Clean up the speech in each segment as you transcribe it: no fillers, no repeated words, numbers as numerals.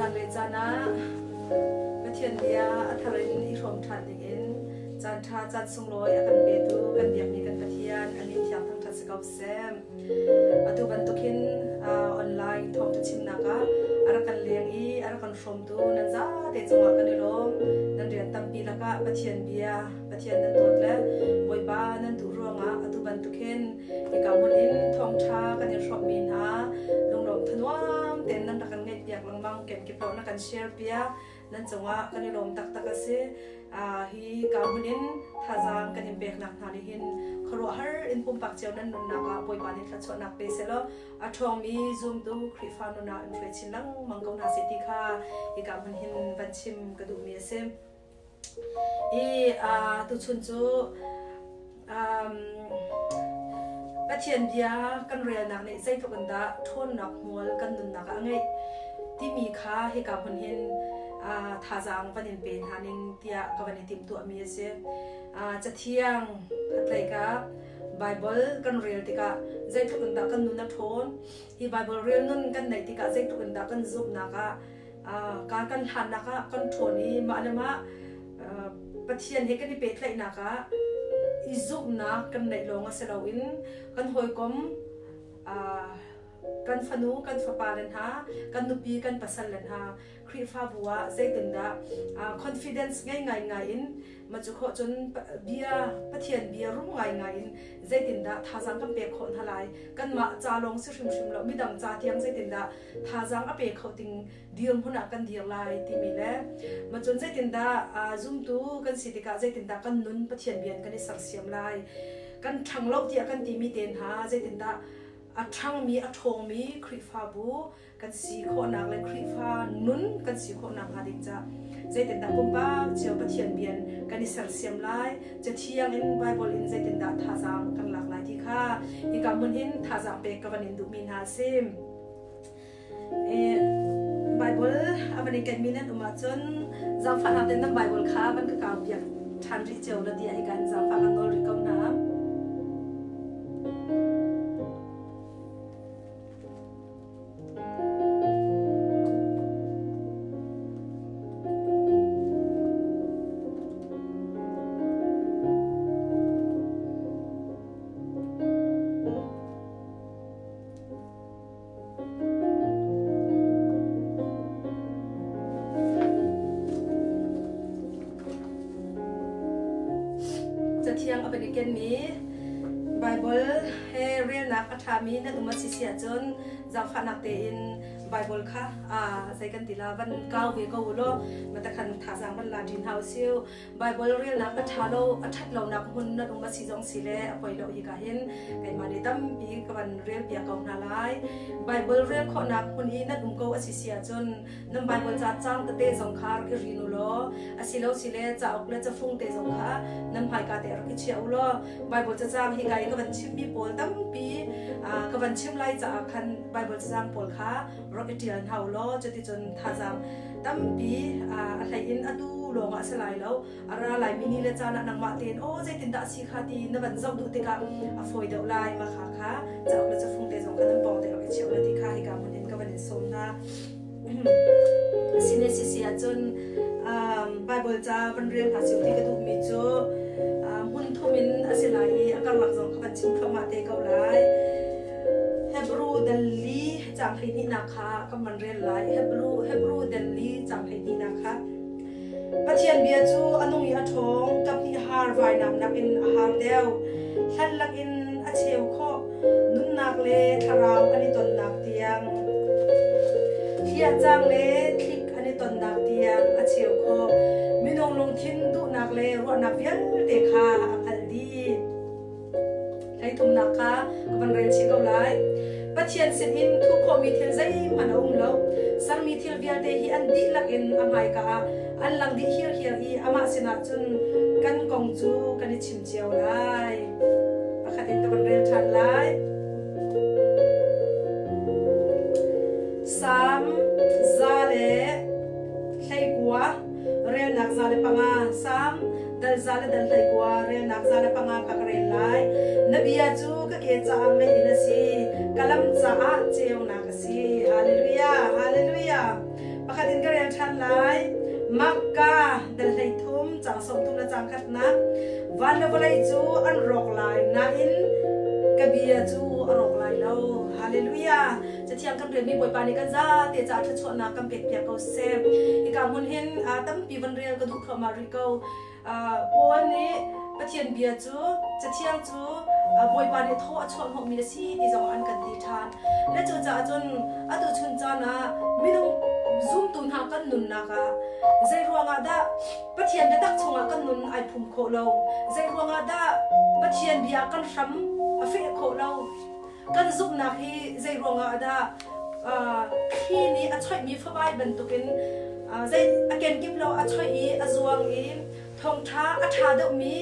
Zanlei caan ah Pathian bia a thar in i hrawm ṭhan dingin caan ṭha caan sunglawi a kan petu kan biakmi kan Pathian a min thiang thangṭhat si ko seh. Atu bantukin online thawngṭha chimnak ah a rak kan leng i a rak kan hrawmtu nan zate cungah kan i lawm. Nan rian tampi lakah Pathian bia Pathian nan dawt le Bawipa nan duh ruangah atu bantukin hika hmun in thawngṭha kan in hrawmhmi hna lunglawm thanuam tein nan rak kan ngaihpiak lengmang kenkip paoh na kan share piak nan cungah kan i lawm taktak a si. Hi ka hmun in thazaang kan in peknak hna nih hin khuaruahhar in pumpak cio nan nunnak ah Bawipa nih thluachuahnak pe sehlaw a ṭhawngmi zumtu Khrihfa nun ah in hruai chin lengmang ko hna seh ti kha hika hmun hin van chim ka duhmi a si. I tuchun cu Pathian bia kan relnak nih zeitluk in dah ṭhawnnak hmual kan nunnak ah a ngeih timi kha hika hmun hin thazaang van in pe hna ning tiah ka van i timhtuahmi a si. Cathiang khatlei ka Baibal kan rel tikah zeitluk in dah kan nun a ṭhawn, hi Baibal rel nun kan neih tikah zeitluk in dah kan zumhnak ah Kaa kan hlannak ah kan ṭhawn i mah le mah Pathian he kan i pehtlaihnak ah i zumhnak kan neih lawng a si loin kan hawikom kan fanu kan fapa le hna kan nupi kan pasal le hna Khrihfabu ah zeitindah confidence ngei ngaingai in mah cu khawh cun bia Pathian bia rum ngaingai in zeitindah thazaang kan pek khawh hna lai kanmah ca lawng si hrimhrim lo midang ca tiang zeitindah thazaang a pe kho ding dirhmun ah kan dir lai timi le macun zeitindah zumtu kan si tikah zeitindah kan nun Pathian bian kan i sersiam lai kan ṭhang lo tiah kan timi te hna zeitindah a ṭhangmi a ṭhawngmi Khrihfabu kan si khawhnak le Khrihfa nun kan si khawhnak hnga ding ca zeitindah pumpak cio Pathian bian kan i sersiam lai cathiang in Bible in zeitindah thazaang kan lak lai ti kha hika hmun hin thazaang pek ka van in duhmi hna a si. Bible a van i kenmi nan um ahcun zaangfahnak tein nan Bible kha van ka kau piak ṭhan rih cio la tiah hika in zaangfah kan nawl rih ko hna. Cathiang a van i kenmi Baibal he relnak a ṭhami nan um a si si ahcun zaangfahnak tein Baibal kha zei kan ti la van kau ve ko u law matakhan thazaang van la ṭi hna u sih. Baibal relnak a ṭha lo a ṭhat lonak hmun nan um a si zong si le a poi lo hi ka hin keimah nih tampi ka van rel piak ko hna lai. Baibal rel khawhnak hmun i nan um ko a si si ahcun nan Baibal ca cang tete zong kha rak i rin u law asilo sile cauk le cafung te zong kha nan hmaika te rak i chia u law Baibal cacang hi ka i ka van chimmi pawl tampi ka van chim lai caah khan Baibal cacang pawl kha rak i ṭial hna u law cuticun thazaang tampi a hlei in atu lawngah a si lai lo a ra lai mi ni le caan ah nangmah tein aw zeitindah a si kha ti na van zoh duh tikah a fawi deuh lai mah kha kha cauk le cafung te zong kha nan pawng te rak i chiah la ti kha hika hmun in ka van in sawm hna sine si si ahcun Bible ca van rel hna siu ti ka duhmi cu hmun thum in a si lai i a karlak zong ka van chim thluahmah te ko lai Hebrew dal li caang 12nak kha kan van rel lai. Hebrew, Hebrew dal li caang 12nak kha. Pathian bia cu a nung i a ṭhawng, kaphnih har vainam nakin a har deuh. Hlan lakin a cheu khawh, nunnak le thlarau an i tonnak tiang. Hliahcang le thlik an i tonnak tiang a cheu khawh. Minung lungthin duhnak le ruahnak vialte kha a hngalh dih. Hleithumnak kha ka van rel chih ko lai. Pathian sinin thuh khawhmi thil zeihmanh a um lo. Sermi thil vialte hi an dihlak in a hmaika ah an lang dih hirhiar i amah sinah cun kan kong cu kan i chim cio lai. Pakhat in ka van rel ṭhan lai. Salm 119 relnak 105 Salm dal za le dal 19 relnak 105 kha ka rel lai. Na bia cu ka ke caah meiinn a si, ka lam caah ceunak a si. Hallelujah, hallelujah. Pakhat in ka rel ṭhan lai. Makka dal 13 caang 30 le caang khatnak. Van le vawlei cu an rawk lai nain ka bia cu a rawk lai lo. Hallelujah. Cathiang kan relmi Bawipa nih kan zate caah thluachuahnak kan pekpiak ko seh. Hika hmun hin tampi van rel ka duh thluahmah rih ko. Paul nih Pathian bia cu Cathiang cu Bawipa nih thaw a chuah hnawhmi a si ti zong an kan ti ṭhan. Le cucaah cun atu chun caan ah minung zumtu hna kan nunnak ah zei ruangah dah Pathian biatak chungah kan nun ai phum khawh lo? Zei ruangah dah Pathian bia kan hram a feh khawh lo? Kan zumhnak hi zei ruangah dah thli nih a choihmi favai bantukin zei a kenkip lo a choih i a zuang i thawngṭha a ṭha deuhmi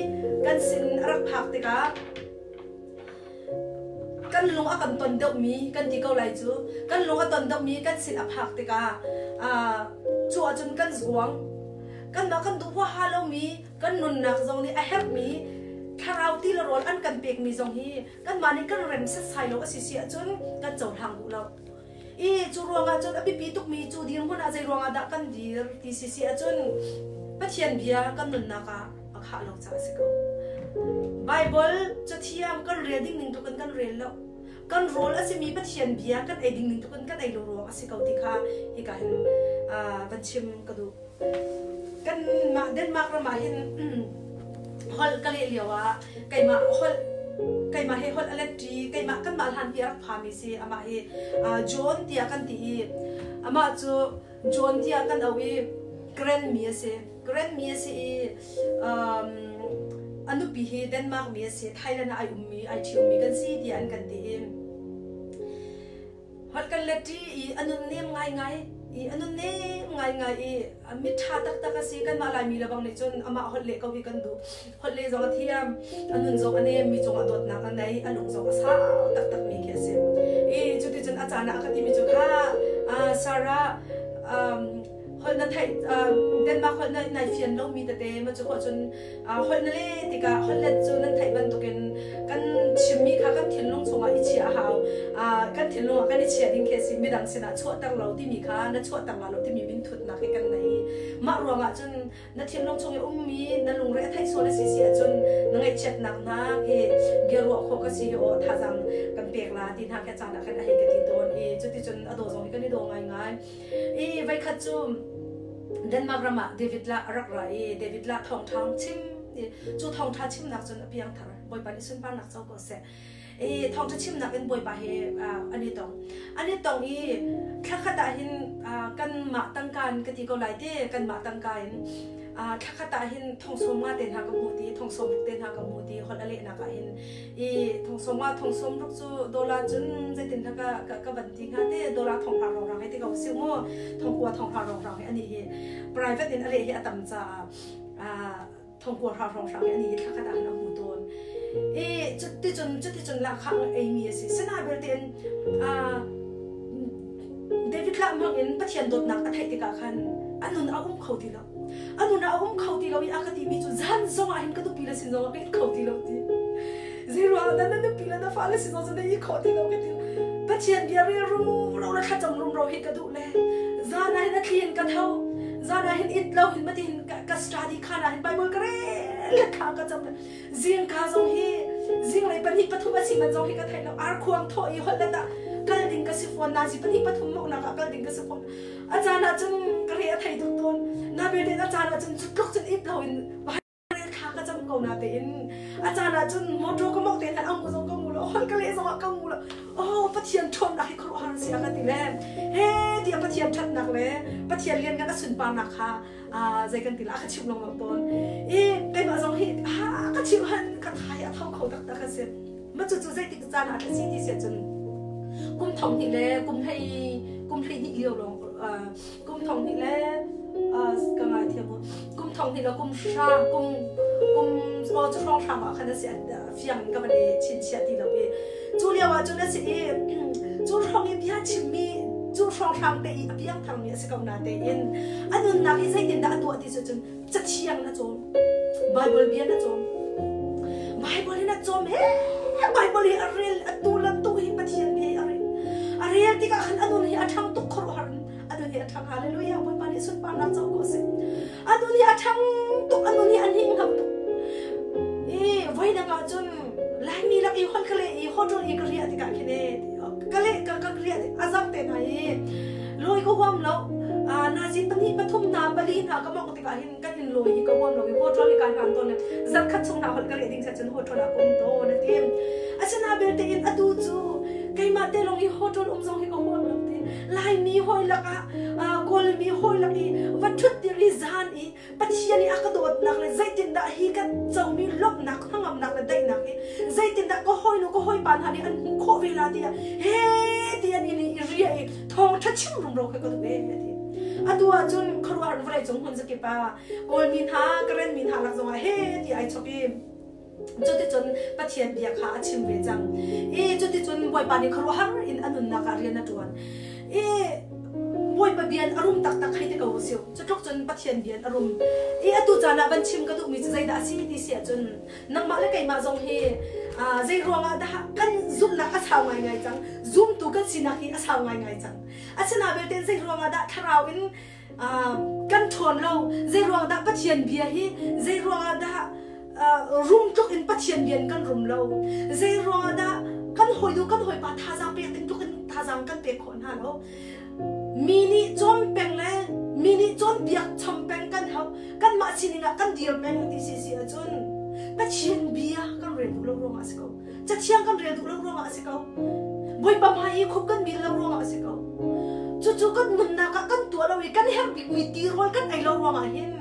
kan sin a rak phak tikah kan lung a kan ton deuhmi kan ti ko lai cu kan lung a ton deuhmi kan sin a phak tikah cu ahcun kan zuang kanmah kan duh huaha lomi kan nunnak zong nih a herhmi thlarau ti le rawl an kan pekmi zong hi kanmah nih kan rem setsai lo a si si ahcun kan cohlang duh lo. I cu ruangah cun a biapi tukmi cu dirhmun ah zei ruangah dah kan dir ti si si ahcun Pathian bia kan nunnak ah a khah lo caah a si ko. Bible cathiang kan rel ding ning tukin kan rel lo. Kan rawl a simi Pathian bia kan ei ding ning tukin kan ei lo ruang a si ko ti kha hika hin van chim ka duh. Kan mah Denmark ram ah hin holh ka leh lio ah keimah holh keimah he holh a let ṭi keimah kanmah hlanpi a rak phami si amah hi John tiah kan ti i amah cu John tiah kan auh i Karen mi a si Karen mi a si i a nupi hi Denmark mi a si Thailand ah ai ummi ai ṭhiummi kan si tiah an kan ti i Holh kan let ṭi i a nunnem ngaingai i a nunnem ngaingai i mitṭha taktak a si. Kanmah Laimi le bang nih cun amah holh leh ko hi kan duh. Holh leh zong a thiam, a nun zong a nem, mi cungah dawtnak a nei, a lung zong a sau taktakmi khi a si. I cuticun a caan ah a ka timi cu kha Sarah holh na theih Denmark holh na nai fian lomi tete ma cu khawh cun Holh na leh tikah holhlet cu nan theih bantukin kan chimmi kha kan thinlung chungah i chiah a hau. Kan thinlung ah kan i chiah ding khi a si. Midang sinah chuahter lo timi kha na chuahter la lo timi minthutnak hi kan nei. Mah ruangah cun na thinlung chung i ummi na lungre a theih sual a si si ahcun na ngaihchiatnak hna hi bia ruah khawh ka si hi aw thazaang kan pek la ti hna khi a caan ah khan a hei ka ti tawn i cuticun a daw zong hi kan i daw ngaingai. I voikhat cu Denmark ram ah David lah a rak ra i David lah thawngṭha chim i cu thawngṭha chimnak cun a piangthar Bawipa nih sunparnak co ko seh. I thawngṭha chimnak in Bawipa he an i tong. An i tong i thlakhat ah hin kanmah tangka in ka ti ko lai te kanmah tangka in thlakhat ah hin thong sawm nga te hna ka hmu ti thong sawm ruk te hna ka hmu ti holh a lehnak ah hin i thong sawm nga thong sawm ruk cu dollar cun zeitin dah ka ka van ti hnga te dollar thong hra rong rang hei ti ko si mu thong kua thong hra rong rang hi ani hi private in a leh hi a tam caah thong kua hra rong rang hi ani hi thlakhat ah hin a hmu tawn i cuticun cuticun lahkhah ei mi a si sina belte in David lah hmang in Pathian dawtnak a theih tikah khan a nun a um kho ti lo a nun a um kho ti lo i a ka timi cu zan zong ah hin ka nupi le sin zong ah ka it kho ti lo ti zei ruang dah na nupi le na fale sin zong cu na i khawh ti lo ka ti Pathian bia rel rumro le thlacam rumro hi ka duh le zan ah hin a thli in ka tho zan ah hin it lo hin mati hin ka study khan ah hin Bible ka rel le thla ka cam le zingka zong hi zinglei pahnih pathum a si man zong hi ka thei lo arkhuang thawh i holh let ah kal ding ka si fawn nazi pahnih pathum moknak ah kal ding ka si fawn a caan ah cun ka re a thei tuk tawn na belte a caan ah cun cu tluk cun it lo in thla ka cam ko na tein a caan ah cun motor ka mok te hna ang zong ka ngu lo hol ka le zong ah ka ngu lo oh Pathian ṭhawnnak hi khuaruahhar si a ka ti le he tiah Pathian ṭhatnak le Pathian lianngan a sunparnak kha zei kan ti la a ka chimh lengmang tawn i keimah zong hi ha ka chimh han ka thai a tho kho taktak a si ma cu cu zeitik caan ah si ti sia cun kum thong hnih le kum hlei kum hlei hnih lio lawng kum thong hnih le ka ngai thiam kum thong hnih le kum hra kum kum o cu hrawng hram ah khan a si fiang in ka van i chinchiah ti lo i cu lio ah cun a si i cu hrawng i bia chimmi cu hrawnghrang te i a piangtharmi a si ko na tein a nunnak hi zeitindah a tuah ti cu cun cathiang na cawm Bible bia na cawm Bible in a cawm he Bible hi a rel a tu le tu hi Pathian bia hi a rel a rel tikah khan a nun hi a ṭhang tuk khuaruahhar in a nun hi a ṭhang hallelujah. nih sunparnak co ko seh. A nun hi a ṭhang tuk, a nun hi a hninghno tuk. I voidang ah cun Laimi lak i holh ka leh i hotel i ka riah tikah khin e ka leh ka ka riah a zang te hna i lawi ka huam lo. Nazi pahnih pathum hna pali hna ka mongh tikah hin kan in lawi hi ka huam lo i hotel i ka hlan tawn le zarkhat chung hna holh ka leh ding seh cun hotel ah ka um tawn a ti. Asina belte in atu cu keimah te lawng i hotel um zong hi ka huam lo ti. Laimi hawi lakah Kawlmi hawi lak i va ṭhut dir i zan i Pathian i a ka dawtnak le zeitindah hi ka comi lawmhnak hnangamnak le daihnak hi zeitindah ka hawinu ka hawipa hna nih an hmuh khawh ve la tiah he ti an in i ria i thawngṭha chim rumro kha ka duh e a ti. Atu ahcun khuaruahhar vawlei cung hmun zakip ah Kawlmi hna Karen mi hna lak zongah he ti ai chok i cuticun Pathian bia kha a chim ve cang. I cuticun Bawipa nih khuaruahhar in a nunnak ah rian a ṭuan. I Bawipa bian a rum taktak hei ti ko usih. Cutluk cun Pathian bian a rum. I atu caan ah van chim ka duhmi cu zeidah a si ti si ahcun nangmah le keimah zong hi zei ruangah dah kan zumhnak a sau ngaingai cang. Zumtu kan sinak hi a sau ngaingai cang. Asinain belte zei ruangah dah thlarau in kan ṭhawn lo zei ruang dah Pathian bia hi zei ruangah dah rum tluk in Pathian bia in kan rum lo zei ruangah dah kan hawi kan hawipa thazaang pek ding tluk in thazaang kan pek khawh hna lo mi nih cawn peng le mi nih cawnpiak chom peng kan hau kanmah sining ah kan dir peng ti si si ahcun Pathian bia kan rel duh lo ruangah a si ko Cathiang kan rel duh lo ruangah a si ko. Bawipa hmai i khup kan bil lo ruangah a si ko. Cucu kan nunnak ah kan tuah lo i kan herh bikmi tirawl kan ei lo ruangah hin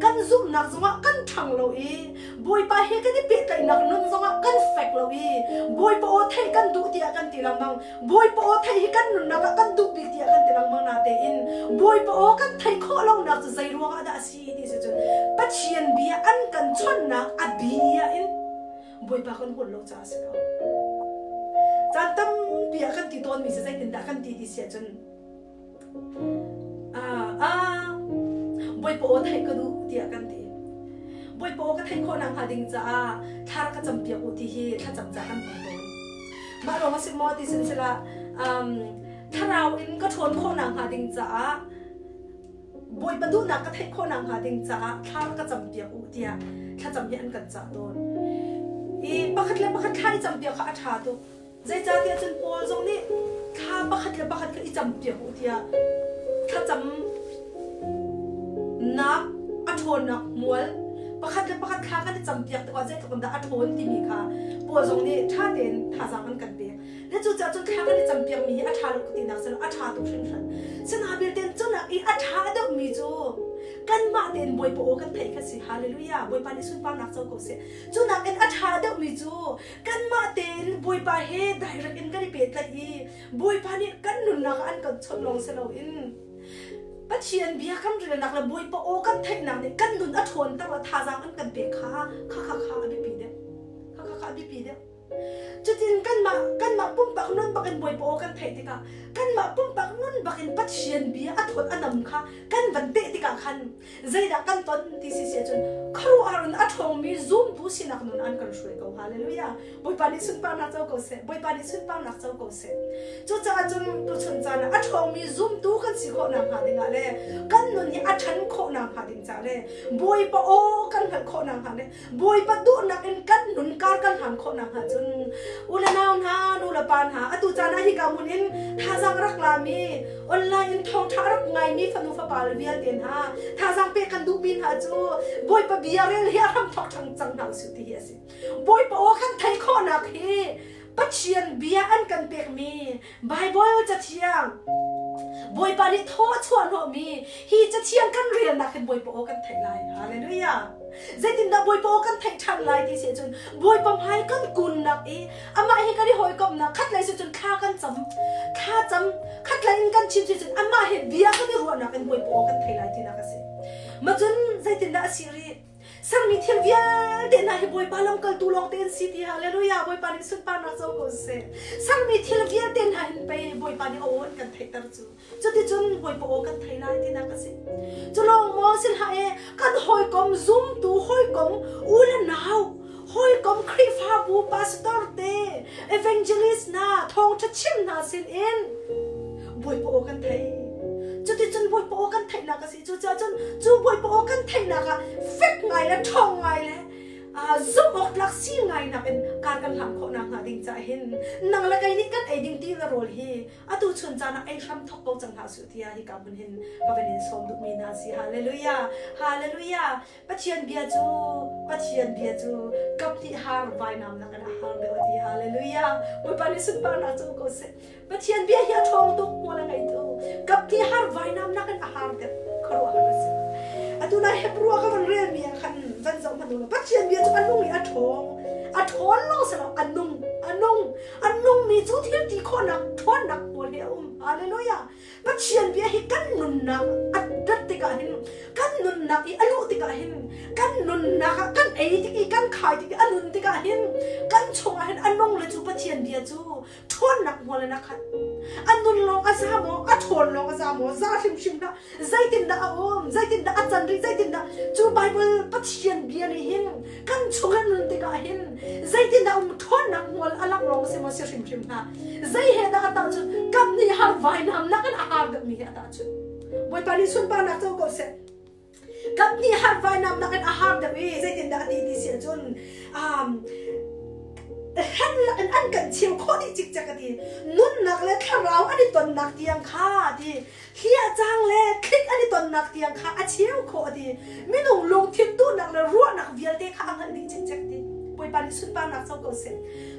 kan zumhnak zongah kan ṭhang lo i Bawipa he kan i pehtlaihnak nun zongah kan fek lo i Bawipa aw theih kan duh tiah kan ti lengmang. Bawipa aw theih hi kan nunnak ah kan duh bik tiah kan ti lengmang natein Bawipa aw kan theih khawh lonak cu zei ruangah dah a si ti si cun Pathian bia an kan chawnhnak a bia in Bawipa kan huat lo caah a si ko. Caan tampi ah kan ti tawnmi si zeitindah kan ti ti si ahcun Bawipa aw theih ka duh tiah kan ti. Bawipa aw ka theih khawh nakhnga ding caah thla rak ka campiak u ti hi thlacam ca kan hmang tawn. Mah lawng a si maw ti sin sila thlarau in ka ṭhawn khawh nakhnga ding caah Bawipa duhnak ka theih khawh nakhnga ding caah thla rak ka campiak u tiah thlacam hi an kan cah tawn. I pakhat le pakhat thla i campiak kha a ṭha tuk. Zeicahtiah cun Paul zong nih thla pakhat le pakhat kha i campiak u tiah thlacam nak a ṭhawnnak hmual pakhat le pakhat thla kan i campiak tikah zeitluk in dah a ṭhawn timi kha Paul zong nih ṭha tein thazaang an kan pek. Na cucaah cun thla kan i campiakmi hi a ṭha lo ka tinak si lo, a ṭha tuk hringhran. Sinain cunak i a ṭha deuhmi cu kanmah tein Bawipa aw kan theih kha si. Hallelujah! Bawipa nih sunparnak co ko seh. Cunak in a ṭha deuhmi cu kanmah tein Bawipa he direct in kan i pehtlaih i Bawipa nih kan nunnak ah an kan chawnh lawng si loin Pathian bia kan relnak le Bawipa aw kan theihnak nih kan nun a ṭhawnter le thazaang an kan pek kha kha kha kha a biapi deuh. Kha kha kha a biapi deuh. Cutin kanmah kanmah pumpak nun bakin Bawipa aw kan theih tikah kanmah pumpak nun bakin Pathian bia a thawt a nam kha kan van teh tikah khan zeidah kan ton ti si si ahcun khuaruahhar in a ṭhawngmi zumtu sinak nun an kan hruai ko. Hallelujah. Bawipa nih sunparnak co ko seh. Bawipa nih sunparnak co ko seh. Cucaah cun tuchun caan ah a ṭhawngmi zumtu kan si khawh nakhnga dingah le kan nun hi a ṭhan khawh nakhnga ding caah le Bawipa aw kan hngalh khawh nakhnga le Bawipa duhnak in kan nun kar kan hlan khawh nakhnga cun u le nau hna nu le pa hna atu caan ah hika hmun in thazaang rak lami online in thawngṭha rak ngaimi fanu fapa le vialte hna thazaang pek kan duhmi hna cu Bawipa bia rel hi a hram thawk ṭhang cang hna usih ti hi a si. Bawipa aw kan theih khawhnak hi Pathian bia an kan pekmi Baibal cathiang Bawipa nih thaw a chuah hnawhmi hi cathiang kan relnak hin Bawipa aw kan theih lai. Hallelujah. Zeitindah Bawipa aw kan theih ṭhan lai ti si cun Bawipa hmai kan kunnak i amah he kan i hawikomhnak khat lei si cun thla kan cam thla cam khat lei in kan chim si cun amah he bia kan i ruahnak in Bawipa aw kan thei lai tinak a si. Ma cun zeitindah a si rih? Sermi thil vialte hna hi Bawipa lamkaltu lawngte an si ti hallelujah Bawipa nih sunparnak co ko seh. Sermi thil vialte hna hin pei Bawipa nih a aw an kan theihter cu. Cuticun Bawipa aw kan thei lai tinak a si. Cu lawng maw si hlah e kan hawikom zumtu hawikom u le nau hawikom Khrihfabu pastor te evangelist hna thawngṭha chim hna sin in Bawipa aw kan thei. Cuticun Bawipa aw kan theihnak a si. Cucaah cun cu Bawipa aw kan theihnak ah fek ngai le ṭhawng ngai le zumh awk tlak si ngai nakin kar kan hlam khawh nakhnga ding caah hin nang le kei nih kan ei ding ti le rawl hi atu chun caan ah ei hram thok ko cang hna su tiah hika hmun hin ka van in sawm duhmi hna si. Hallelujah! Hallelujah! Pathian bia cu Pathian bia cu kaphnih har vainam nakin a har deuh a ti. Hallelujah! Bawipa nih sunparnak cu ko seh. Pathian bia hi a ṭhawng tuk hmual a ngei tu. Kaphnih har vainam nakin a har deuh. Khuaruahhar a si. Atu nai Hebrew ah ka van relmi ah khan van zoh hmanh u law Pathian bia cu a nung i a ṭhawng. A ṭhawn lawng si lo, a nung, a nung. A nungmi cu thil ti khawhnak ṭhawnnak hmual he a um. Hallelujah! Pathian bia hi kan nunnak a rat tikah hin kan nunnak i a luh tikah hin kan nunnak ah kan ei tik i kan khai tik i a nun tikah hin kan chungah hin a nung le cu Pathian bia cu ṭhawnnak hmual in a khat. A nun lawng a za maw? A ṭhawn lawng a za maw? Za hrimhrim hlah. Zeitindah a um? Zeitindah a can rih? Zeitindah cu Baibal Pathian bia nih hin kan chung in nun tikah hin zeitindah um ṭhawnnak hmual a langh lawng si maw si hrimhrim hlah. Zei he dah a tahchunh? Kap nih har vainam nakin a har deuhmi he a tahchunh. Bawipa nih sunparnak co ko seh. Kap nih har vainam nakin a har deuh i zeitindah a ti ti si ahcun hlan lakin an kan cheu khawh dih cikcek a ti. Nunnak le thlarau an i tonnak tiang kha a ti. Hliahcang le thlik an i tonnak tiang kha a cheu khawh a ti. Minung lungthin duhnak le ruahnak vialte kha a hngalh dih cikcek ti. Bawipa nih sunparnak co ko seh.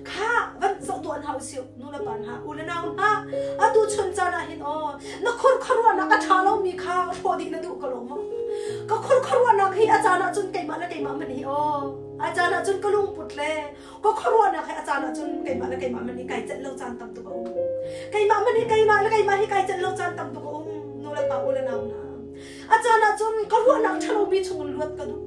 Kha van zoh tuah hna usih nu le pa hna, u le nau hna. Atu chun caan ah hin aw na khur khuaruahnak a ṭha lomi kha hrawh dih na duh ko lo maw? Ka khur khuaruahnak hi a caan ah cun keimah le keimah hmanh hi aw a caan ah cun ka lungput le ka khuaruahnak he a caan ah cun keimah le keimah man hi kai celh lo caan tam tuk a um. Keimah man hi keimah le keimah hi kai celh lo caan tam tuk a um. Nu le pa u le nau hna. A caan ah cun ka ruahnak ṭhalo mi chungin luat ka duh.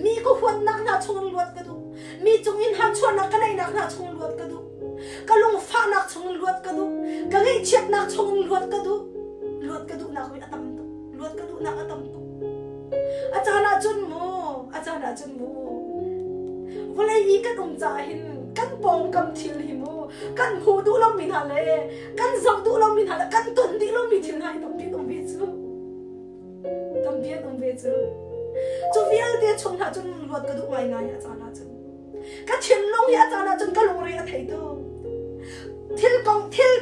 Mi ka huatnak hna chungin luat ka duh. Mi cungin harchuahnak ka neihnak hna chungin luat ka duh. Ka lungfahnak chungin luat ka duh. Ka ngaihchiatnak chungin luat ka duh. Luat ka duhnak hi a tam tuk. Luat ka duhnak a tam tuk. A caan ah cun mu, a caan ah cun mu, vawlei i kan um caah hin kan pawngkam thil hi mu, kan hmuh duh lomi hna le kan zoh duh lomi hna le kan ton dih lomi thil hna hi tampi an um ve cu. Tampi an um ve cu. Cu vialte chung hna cun luat ka duh ngaingai a caan ah cun. Ka thinlung hi a caan ah cun ka lungre a thei tuk. Thil kong thil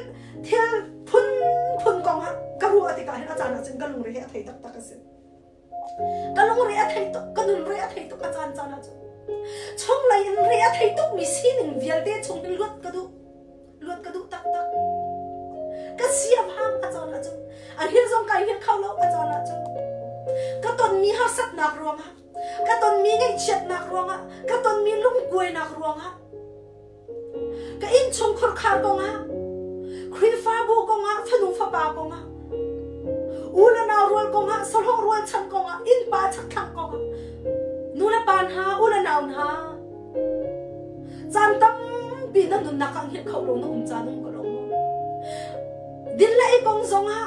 thil phunphun kong ah ka ruah tikah hin a caan ah cun ka lungre hi a thei taktak a si. Ka lungre a thei tuk, ka nunre a thei tuk a caan caan ah cun. Chunglei in re a thei tukmi sining vialte chung hin luat ka duh. Luat ka duh taktak. Ka siavang a caan ah cun. A hil zong kai hil kho lo a caan ah cun. Ka tonmi harsatnak ruangah, ka tonmi ngaihchiatnak ruangah, ka tonmi lungkuainak ruangah, Ka innchungkhar khar kongah, Khrihfabu kongah, fanu fapa kongah, u le nau rual kongah, sahlawh rualchan kongah, innpa chakthlang kongah, nu le pa hna, u le nau hna, caan tampi na nunnak ah hngilh kho lo na um caan um ko lo maw? Din le ei kong zongah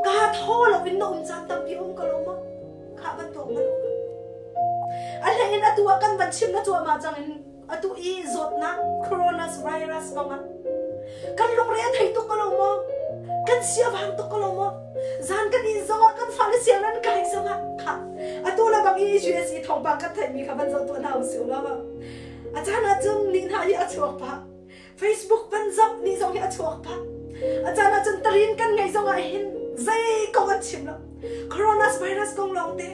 kaa thaw lo in na um caan tampi um ko lo maw? Khah bantuk hmanh um. A hlei in atu ah kan van chim na cuahmah cang in atu i zawtnak coronavirus kong ah kan lungre a thei tuk ko lo maw? Kan siavang tuk ko lo maw? Zan kan in zong ah kan fale siang an kai zong ah kha atu le bang i US i thawngpang kan theihmi kha van zoh tuah hna usih law a caan ah cun ni hna hi a chuak pah Facebook van zoh ni zong hi a chuak pah a caan ah cun tarin kan ngei zong ah hin zei kong an chim lo coronavirus kong lawng te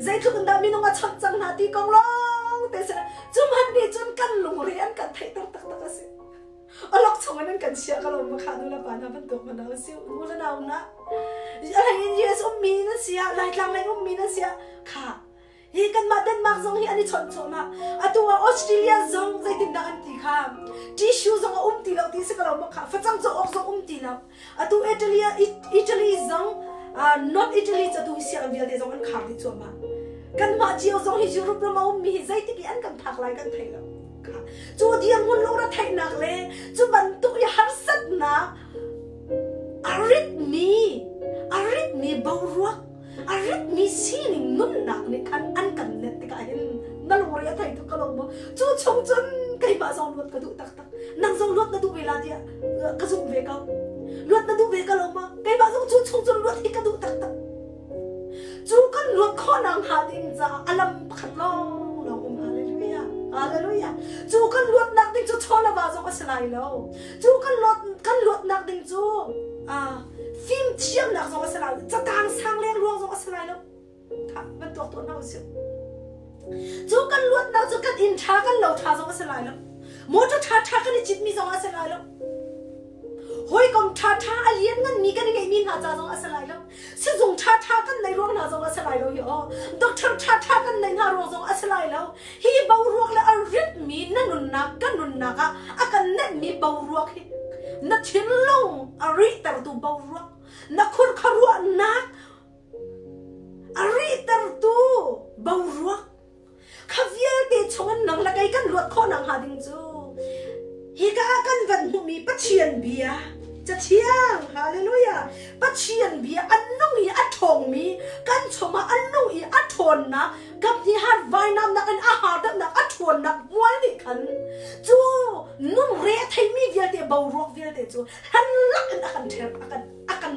zeitluk in dah minung a chawnh cang hna ti kong lawng te si cu hmanh nih cun kan lungre an kan theihter taktak a si alok chung in an kan chia ka lo ma kha nu le pa hna bantuk mana si nu le nau na a in US ummi na sia Laitlang lei ummi na sia kha Hi kanmah Denmark zong hi an i chawnh cuahmah. Atu ah Australia zong zeitindah an ti kha. Tissue zong a um ti lo ti si ko lo maw kha. Facang cawh awk zong um ti lo. Atu Italy, Italy zong North Italy cu atu hi sianginn vialte zong an khar dih cuahmah. Kanmah cio zong hi Europe ram a ummi hi zeitik i an kan phak lai kan thei lo. Kha. Cu dirhmun lungre theihnak le cu bantuk i harsatnak a ritmi a ritmi boruak A ritmi sining nunnak nih khan an kan net tikah hin na lungre a thei tuk ka lo maw? Cu chung cun keimah zong luat ka duh taktak. Nang zong luat na duh ve la tiah ka zumh ve ko. Luat na duh ve ka lo ma? Keimah zong cu chung cun luat hi ka duh taktak. Cu kan luat khawhnak hnga ding caah a lam pakhat lawng lawng um. Hallelujah. Hallelujah. Cu kan luatnak ding cu chaw le va zong a si lai lo. Cu kan luat kan luatnak ding cu fimthiamnak zong a si lai lo. Catang sang leng luang zong a si lai lo. Tha van tuak tuah hna usih. Cu kan luatnak cu kan inn ṭha kan lo ṭha zong a si lai lo. Motor ṭha ṭha kan i citmi zong a si lai lo. Hawikom ṭha ṭha a liannganmi kan i ngeihmi hna ca zong a si lai lo. Sizung ṭha ṭha kan nei ruang hna zong a si lai lo hi aw. Doctor ṭha ṭha kan nei hna ruang zong a si lai lo. Hi boruak le a ritmi na nunnak kan nunnak ah a kan nenhmi boruak hi na thinlung a rihtertu boruak, na khurkharuahnak a rihtertu boruak kha vialte chungin nang le kei kan luat khawh nakhnga ding cu hika ah kan van hmuhmi Pathian bia Cathiang hallelujah Pathian bia a nung i a ṭhawngmi kan chungah a nung i a ṭhawnnak kaphnih har vainamnak in a hardamnak a ṭhawnnak hmual nih khan cu nun re a theimi vialte boruak vialte cu hlan lak in a kan ṭher a kan a kan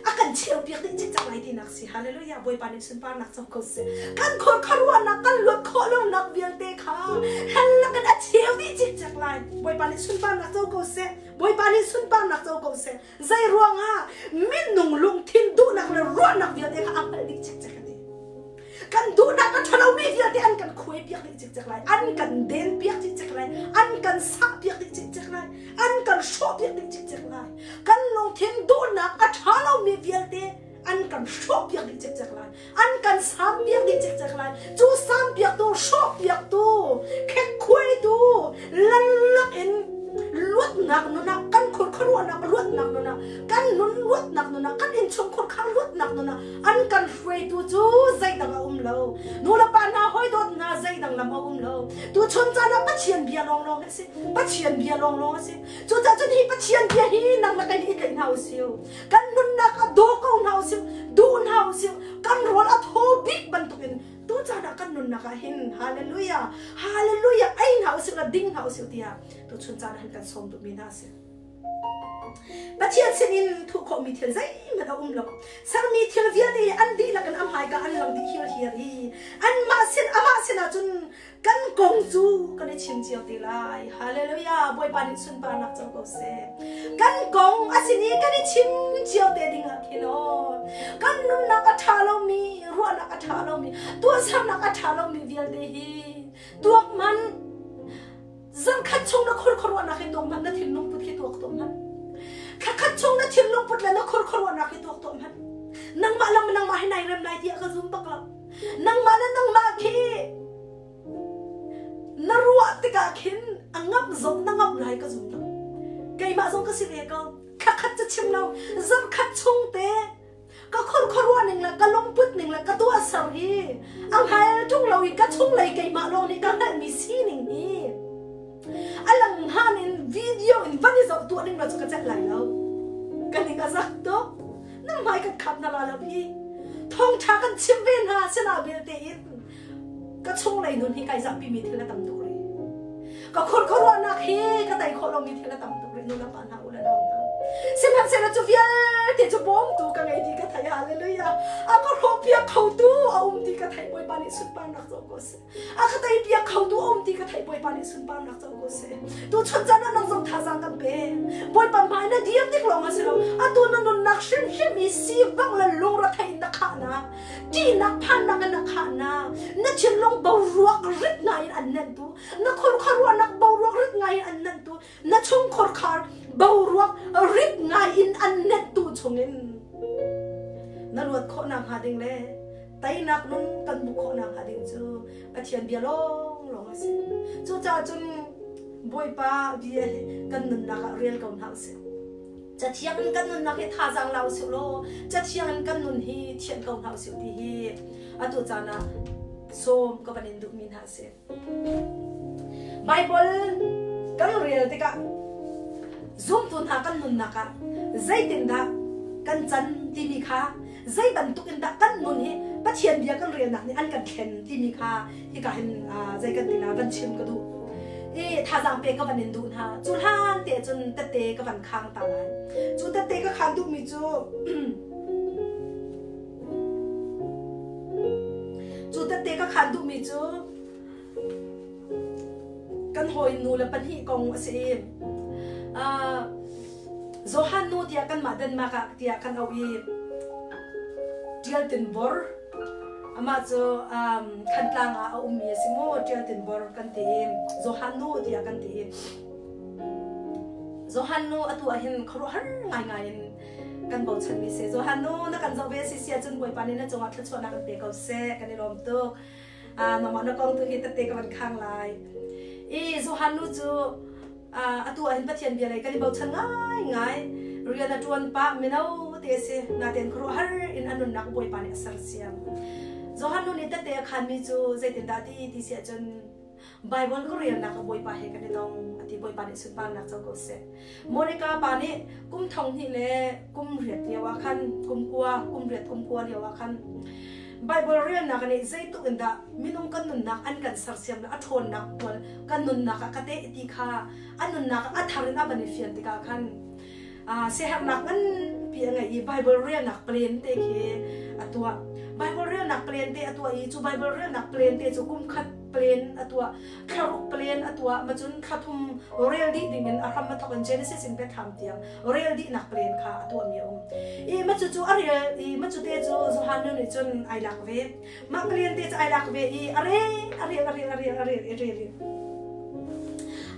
a kan cheupiak dih cikcek lai tinak si. Hallelujah. Bawipa nih sunparnak co ko seh. Kan khor khuaruahnak kan luat khawh lonak vialte kha hellak in a cheu dih cikcek lai. Bawipa nih sunparnak co ko seh. Bawipa nih sunparnak co ko seh. Zei ruangah minung lungthin duhnak le ruahnak vialte kha a hngalh dih cikcek a ti. Kan duhnak a ṭhalomi vialte an kan khuai piak dih cikcek lai. An kan den piak cikcek lai. An kan sah piak dih cikcek lai. An kan hrawh piak dih cikcek lai. Kan lungthin duhnak a ṭha lomi vialte an kan hrawh piak dih cikcek lai. An kan sam piak dih cikcek lai. Cu sam piaktu, hrawh piaktu, khekkhuaitu, lalak in luatnak nunah kan khurkhuaruahnak luatnak nunah kan nun luatnak nunah kan innchungkhur khar luatnak nunah an kan hruaitu cu zeidang a um lo. Nu le pa hna hawi dawt hna zeidang lam a um lo. Tuchun caan ah Pathian bia lawnglawng a si. Pathian bia lawnglawng a si. Cucaah cun hi Pathian bia hi nang le kei nih i tlaih hna usih. Kan nunnak a daw ko hna usih, duh hna usih. Kan rawl a thaw bik bantukin tu caan ah kan nunnak ah hin hallelujah, hallelujah ei hna usih la ding hna usih tiah tuchun caan ah hin kan sawm duhmi hna a si. Pathian sinin thuh khawhmi thil zeihmanh a um lo. Sermi thil vialte hi an dihlak in a hmaika an lang dih hirhiar i anmah sin amah sinah cun kan kong cu kan i chim cio te lai. Hallelujah! Bawipa nih sunparnak co ko seh. Kan kong a sin i kan i chim cio te ding ah khin aw kan nunnak a ṭha lomi, ruahnak a ṭha lomi, tuahsernak a ṭha lomi vialte hi tuak hmanh. Zankhat chung na khur khuaruahnak hi tuak hmanh, na thinlung put khi tuak tuah hmanh. Thlakhat chung na thinlung put le na khur khuaruahnak hi tuak tuah hmanh. Nangmah lang nangmah hi nai rem lai tiah ka zum bak lo. Nangmah le nangmah khi na ruah tikah khin a ngamh zong na ngamh lai ka zum lo. Keimah zong ka si ve ko. Thlakhat cu chim lo, zarkhat chung te ka khor khuaruah ning le ka lungput ning le ka tuahser hi a hngal ṭung lo i ka chunglei keimah lawng nih ka hngalhmi sining hi a lang hngan in video in van i zoh tuah ning lo cu ka celh lai lo. Ka ning a zak tuk. Nan hmai kan khap hna la lo hi. Thawngṭha kan chim ve hna sinah belte in ka chunglei nun hi kai zahpimi thil a tam tuk rih. Ka khur khuaruahnak hi ka tei khawh lomi thil a tam tuk rih. Nu le pa hna, u le nau hna. Sihmanhsehlaw cu vialte cu bawmtu ka ngei ti ka theih. Hallelujah. A ka hrawhpiak khotu a um ti ka theih. Bawipa nih sunparnak co ko seh. A ka teipiak khotu a um ti ka theih. Bawipa nih sunparnak co ko seh. Tu chun caan ah nang zong thazaang kan pe. Bawipa hmai na dir tik lawng a si lo. Atu na nunnak hrimhrim i sivang le lungretheih in na khahnak, ṭihnak phannak in na khahnak, na thinlung boruak rit ngai in an nenhtu, na khurkharuahnak boruak rit ngai in an nenhtu, na chungkhurkhar boruak rit ngai in an nenhtu chungin na luat khawhnak hnga ding le teinak nun kan hmuh khawhnak hnga ding cu Pathian bia lawnglawng a si. Cucaah cun Bawipa bia hi kan nunnak ah rel ko hna usih. Cathiang in kan nunnak hi thazaang la usih law cathiang in kan nun hi thianh ko hna usih ti hi atu caan ah sawm ka van in duhmi hna a si. Bible kan rel tikah zumtu hna kan nunnak ah zeitindah kan can timi kha zei bantuk in dah kan nun hi Pathian bia kan relnak nih an kan thlen timi kha hika hin zei kan ti la van chim ka duh. I thazaang pe ka van in duh hna. Cu hlan te cun tette ka van khang ta lai. Cu tette ka khan duhmi cu cu tette ka khan duhmi cu kan hawi nu le pahnih kong a si i Johan nu tiah kanmah Denmark ah tiah kan auh i Ṭial Tin Bor amah cu Thantlang ah a ummi a si mu Ṭial Tin Bor kan ti i Johan nu tiah kan ti i Johan nu atu ah hin khuaruahhar ngaingai in kan bochanmi si. Johan nu na kan zoh ve si si ahcun Bawipa nih na cungah thluachuahnak in pe ko seh kan i lawm tuk. Nangmah na kong tu hi tette ka van khang lai. I Johan nu cu atu ah hin Pathian bia lei kan i bochan ngaingai. Rian a ṭuan pah mino te a si. Natein khuaruahhar in a nunnak Bawipa nih a sersiam. Johan nu nih tette a khanmi cu zeitindah ti ti si ahcun Bible ka relnak ah Bawipa he kan i tong a ti. Bawipa nih sunparnak co ko seh. Monica pa nih kum thong hnih le kum riat lio ah khan kum kua kum riat kum kua lio ah khan Bible relnak nih zeitluk in dah minung kan nunnak an kan sersiam le a ṭhawnnak hmual kan nunnak ah ka teh ti kha a nunnak ah a thar in a van i fian tikah khan siaherhnak nganpi a ngei i Bible relnak plan te khi a tuah. Bible relnak plan te a tuah i cu Bible relnak plan te cu kum khat plan a tuah, thlaruk plan a tuah, macun thla thum rel dih ding in a hram a thawk in Genesis in Bethlehem tiang rel dihnak plan kha a tuahmi a um. I macu cu a rel i macu te cu Johan nu nih cun ai lak ve. Mah plan te cu ai lak ve i a rel a rel a rel a rel a rel i rel in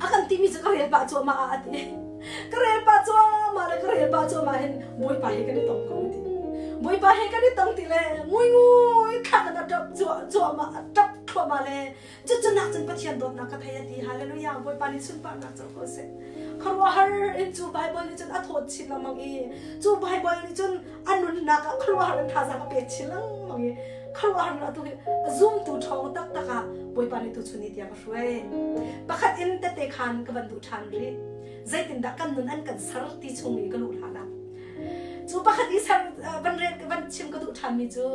a kan timi cu ka rel pah cuahmah ah a ti. Ka rel pah cuahmah le ka rel pah cuahmah hin Bawipa he kan i tong ko ti. Bawipa he kan i tong ti le ngui ngui thla kan a ṭap cuahmah a ṭap thluahmah le cucu nak cun Pathian dawtnak ka thei a ti. Hallelujah. Bawipa nih sunparnak co ko seh. Khuaruahhar in cu Bible nih cun a thawt chin lengmang i cu Bible nih cun a nunnak ah khuaruahhar in thazaang a pek chin lengmang i khuaruahhar in atu hi zumtu ṭhawng taktak ah Bawipa nih tuchun ni tiang a hruai. Pakhat in tette khan ka van duh ṭhan rih. Zeitindah kan nun an kan ser ti chung i ka luh hlan ah. Cu pakhat i ser van rel van chim ka duh ṭhanmi cu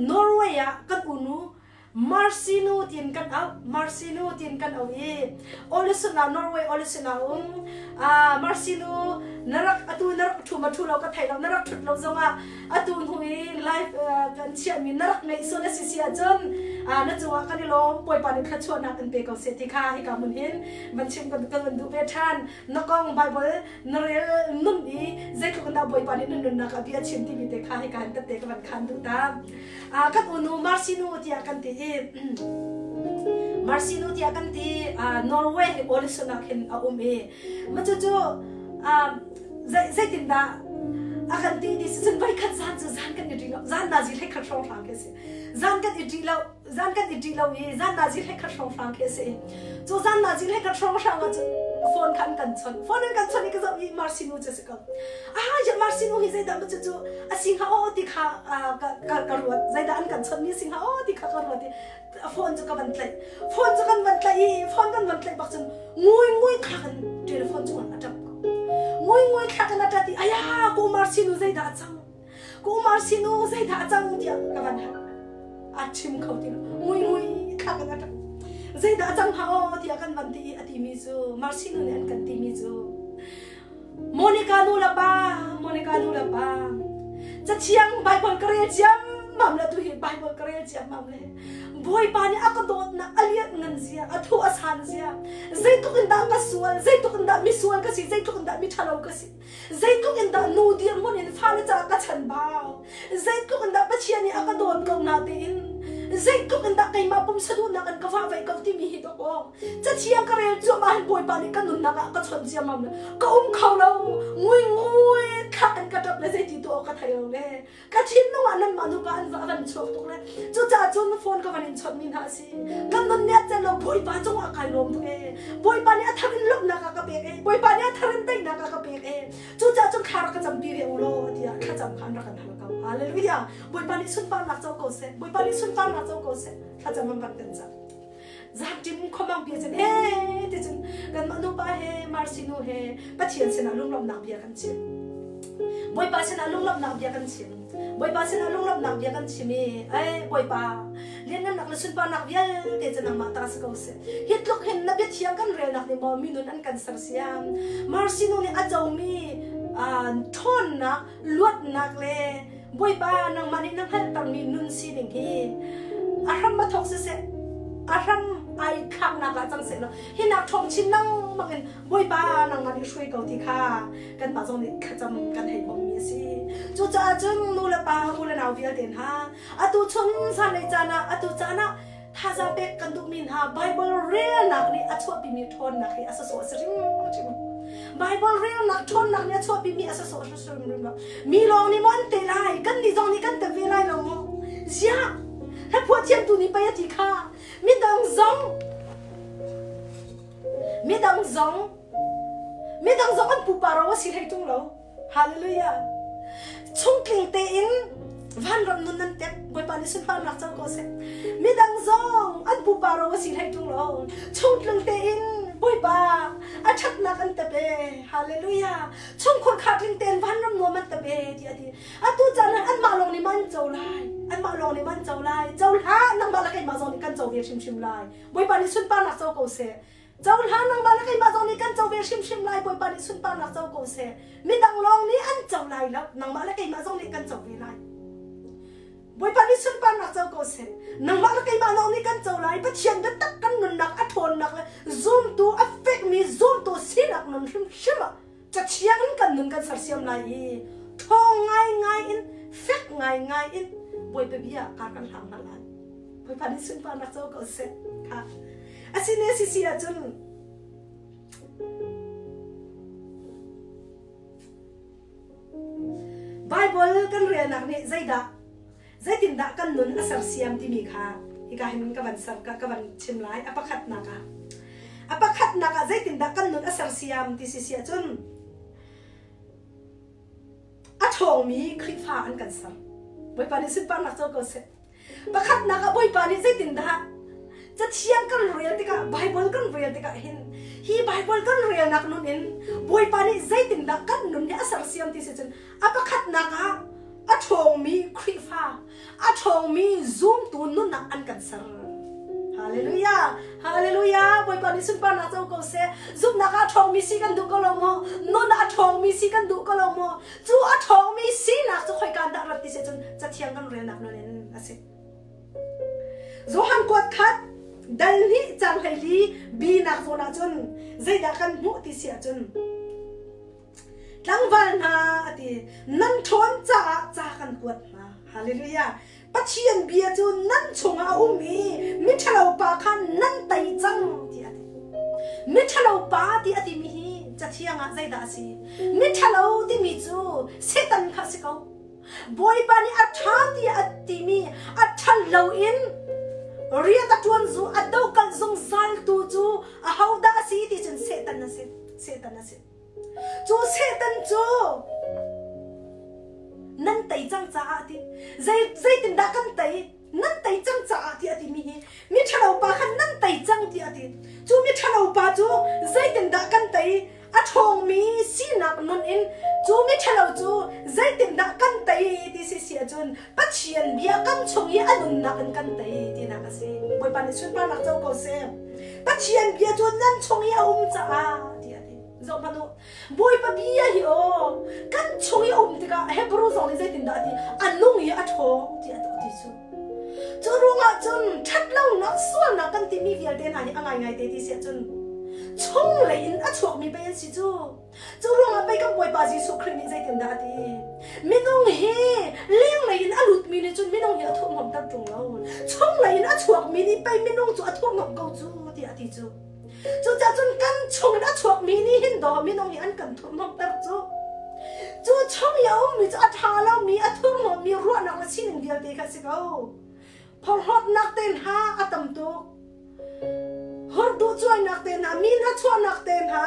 Norway ah kan unu Marcino tiin kan auh Marcino tiin kan auh i Ålesund ah Norway Ålesund ah um Marcino na rak atu na rak ṭhu ma ṭhu lo ka thei lo na rak ṭhut lo zongah atu hnu i live kan chiahmi na rak ngeih sual a si si ahcun na cungah kan i lawm Bawipa nih thluachuahnak in pe ko seh ti kha hika hmun hin van chim kan kan duh ve ṭhan na kong Bible na rel nun i zeitluk in dah Bawipa nih na nunnak ah bia chim timi te kha hika hin tette ka van khan duh ta. Kan unu Marcinu tiah kan ti i Marcinu tiah kan ti Norway hi Ålesund ah khin a um i ma cucu zeitindah a kan ti ti cun voikhat zan cu zan kan i ṭi lo zan nazi hlei khat hrawng hrang khi si zan kan i ṭi lo zan kan i ṭi lo i zan nazi hlei khat hrawng hrang khi si cu zan nazi hlei khat hrawng hrang ah cun phone kha an kan chawnh phone an kan chawnh i ka zoh i Marcinu cu si ko ah ya Marcinu hi zeidah ma cucu a si hnga aw ti kha ka ruat zeidah an kan chawnh mi si hnga aw ti kha ka ruat i phone cu ka van tlaih phone cu kan van tlaih i phone kan van tlaih bak cun ngui ngui thlak in telephone chung a tap ko ngui ngui thlak in a tat i aya ku Marcinu zeidah a cang ku Marcinu zeidah a cang tiah ka van hal a chim kho ti lo ngui ngui thlak in a tap zeidah a cang hnga aw tiah kan van ti i a timi cu Marcinu nih an kan timi cu Monica nu le pa, Monica nu le pa, Cathiang Bible ka rel ciammam le tu hi Bible ka rel ciammam le Bawipa nih a ka dawtnak a lianh ngan zia, a thu a san zia, zeitluk in dah ka sual, zeitluk in dah misual ka si, zeitluk in dah miṭhalo ka si, zeitluk in dah nu dirhmun in fale caah ka chanbau, zeitluk in dah Pathian nih a ka dawt ko na tein, zeitluk in dah keimah pumsa duhnak in ka vahvaih ko timi hi dawk aw. Cathiang ka rel cuahmah hin Bawipa nih ka nunnak ah ka chawnh ciammam le ka um kho lo ngui ngui thlak in ka ṭap le zeiti tuah awk ka thei lo le ka thinlung ah nanmah nupa an va van chuak tuk le cucaah cun phone ka van in chawnh mi hna a si kan nun nih a cel lo Bawipa cungah kai lawm tuk ee Bawipa nih a thar in lawmhnak a ka pek ee Bawipa nih a thar in teinak a ka pek ee cucaah cun thla rak ka campi ve u law tiah thlacam kha an rak kan hal ko hallelujah Bawipa nih sunparnak co ko seh Bawipa nih sunparnak co ko seh thlacam an van kan cam Zatim khuamang bia cun he ti cun kanmah nupa he Marcy nu he Pathian sinah lunglawmhnak bia kan chim. Bawipa sinah lunglawmhnak bia kan chim. Bawipa sinah lunglawmhnak bia kan chim i, ei Bawipa, Lianngannak le sunparnak vialte cu nangmah ta si ko seh. Hi tluk hin na biathiang kan relnak nih maw minun an kan sersiam. Mercy nu nih a comi ṭhawnnak, luatnak le Bawipa nangmah nih na hngalhtermi nun sining hi a hram a thawk siseh, a hram ai thlaknak ah cang seh law hi nak ṭhawng chin lengmang in Bawipa nangmah nih hruai ko ti kha kanmah zong nih thlacam kan hei bawmhmi a si. Cucaah cun nu le pa, u le nau vialte hna, atu chun zanlei caan ah, atu caan ah thazaang pek kan duhmi hna Bible relnak nih a chuahpimi ṭhawnnak hi a sawsawh a si hrimhrim. Bible relnak ṭhawnnak nih a chuahpimi a sawsawh a si hrimhrim lo. Mi lawng nih maw an te lai, kannih zong nih kan te ve lai lo maw? Ziah! Hlaphuah thiamtu nih pei a ti kha. Midang zong Midang zong midang zong an pupa ro a si hlei ṭung lo. Hallelujah. Chungtling tein vanram nun nan tep Bawipa nih sunparnak co ko seh. Midang zong an pupa ro a si hlei ṭung lo. Chungtling tein Bawipa a ṭhatnak an tep e. Hallelujah. Chungkhur kha tling tein vanram nuam an tep e ti a ti. Atu caan ah anmah lawng nih man co lai. Anmah lawng nih man co lai. Co hlah nangmah le keimah zong nih kan co ve hrimhrim lai. Bawipa nih sunparnak co ko seh. Cohlan nangmah le keimah zong nih kan co ve hrimhrim lai. Bawipa nih sunparnak co ko seh. Midang lawng nih an co lai lo. Nangmah le keimah zong nih kan co ve lai. Bawipa nih sunparnak co ko seh. Nangmah le keimah lawng nih kan co lai. Pathian biatak kan nunnak a ṭhawnnak le zumtu a fekmi zumtu sinak nun hrimhrim ah cathiang in kan nun kan sersiam lai i ṭhawng ngaingai in fek ngaingai in Bawipa bia kar kan hlang hna lai. Bawipa nih sunparnak co ko seh. Kha. Asine sisi ahcun Bible kan relnak nih zeidah zeitindah kan nun a sersiam timi kha hika hin ka van ser ka van chim lai a pakhatnak ah a pakhatnak ah zeitindah kan nun a sersiam ti si si ahcun a ṭhawngmi Khrihfa an kan ser Bawipa nih sunparnak co ko seh Pakhatnak ah Bawipa nih zeitindah Cathiang kan rel tikah Bible kan rel tikah hin hi Bible kan relnak nun in Bawipa nih zeitindah kan nun hi a sersiam ti si cun a pakhatnak ah a ṭhawngmi Khrihfa a ṭhawngmi zumtu nunnak an kan ser. Hallelujah! Hallelujah! Bawipa nih sunparnak co ko seh. Zumhnak ah a ṭhawngmi si kan duh ko lo maw? Nun ah a ṭhawngmi si kan duh ko lo maw? Cu a ṭhawngmi sinak cu khoika dah rat ti si cun Cathiang kan relnak nun in a si. Johan kuat khat dal hnih cang 14 bi nak zawn ah cun zeidah kan hmuh ti si ahcun tlangval hna a ti nan ṭhawn caah ca kan kuat hna. Hallelujah. Pathian bia cu nan chungah a um i miṭhalo pa kha nan tei cang tiah a ti. Miṭhalo pa ti a timi hi Cathiang ah zeidah a si? Miṭhalo timi cu Satan kha a si ko. Bawipa nih a ṭha tiah a timi a ṭhal loin rian a ṭuan zu a dohkalh zungzaltu cu ahodah a si ti cun Satan a si. Satan a si. Cu Satan cu nan tei cang caah ti zei zeitindah kan tei nan tei cang caah ti a timi hi mi ṭhalo pa khan nan tei cang ti a ti cu mi ṭhalo pa cu zeitindah kan tei a ṭhawngmi sinak nun in cu mi ṭhalo cu zeitindah kan tei ti si si ahcun Pathian bia kan chung i a nunnak in kan tei tinak a si Bawipa nih sunparnak co ko seh Pathian bia cu nan chung i a um caah ti a ti zoh hmanh u Bawipa bia hi aw kan chung i a um tikah Hebrew zong nih zeitindah a ti a nung i a ṭhawng ti a ti cu cu ruangah cun ṭhatlonak sualnak kan timi vialte hna hi a ngaingai te ti si ahcun chunglei in a chuakmi pei an si cu cu ruangah pei kan Bawipa Jesuh Khrih nih zeitindah a ti minung hi lenglei in a lutmi nih cun minung hi a thurhnomhter ṭung lo chunglei in a chuakmi nih pei minung cu a thurhnomh ko cu tiah a ti cu Cucaah cun kan chungin a chuakmi nih hin dawh minung hi an kan thurhnomhter cu. Cu chung i a ummi cu a ṭha lomi, a thurhnawmmi ruahnak le sining vialte kha a si ko. Phorhlawtnak te hna a tam tuk. Hurduh cuainak te hna, mi hna chuahnak te hna,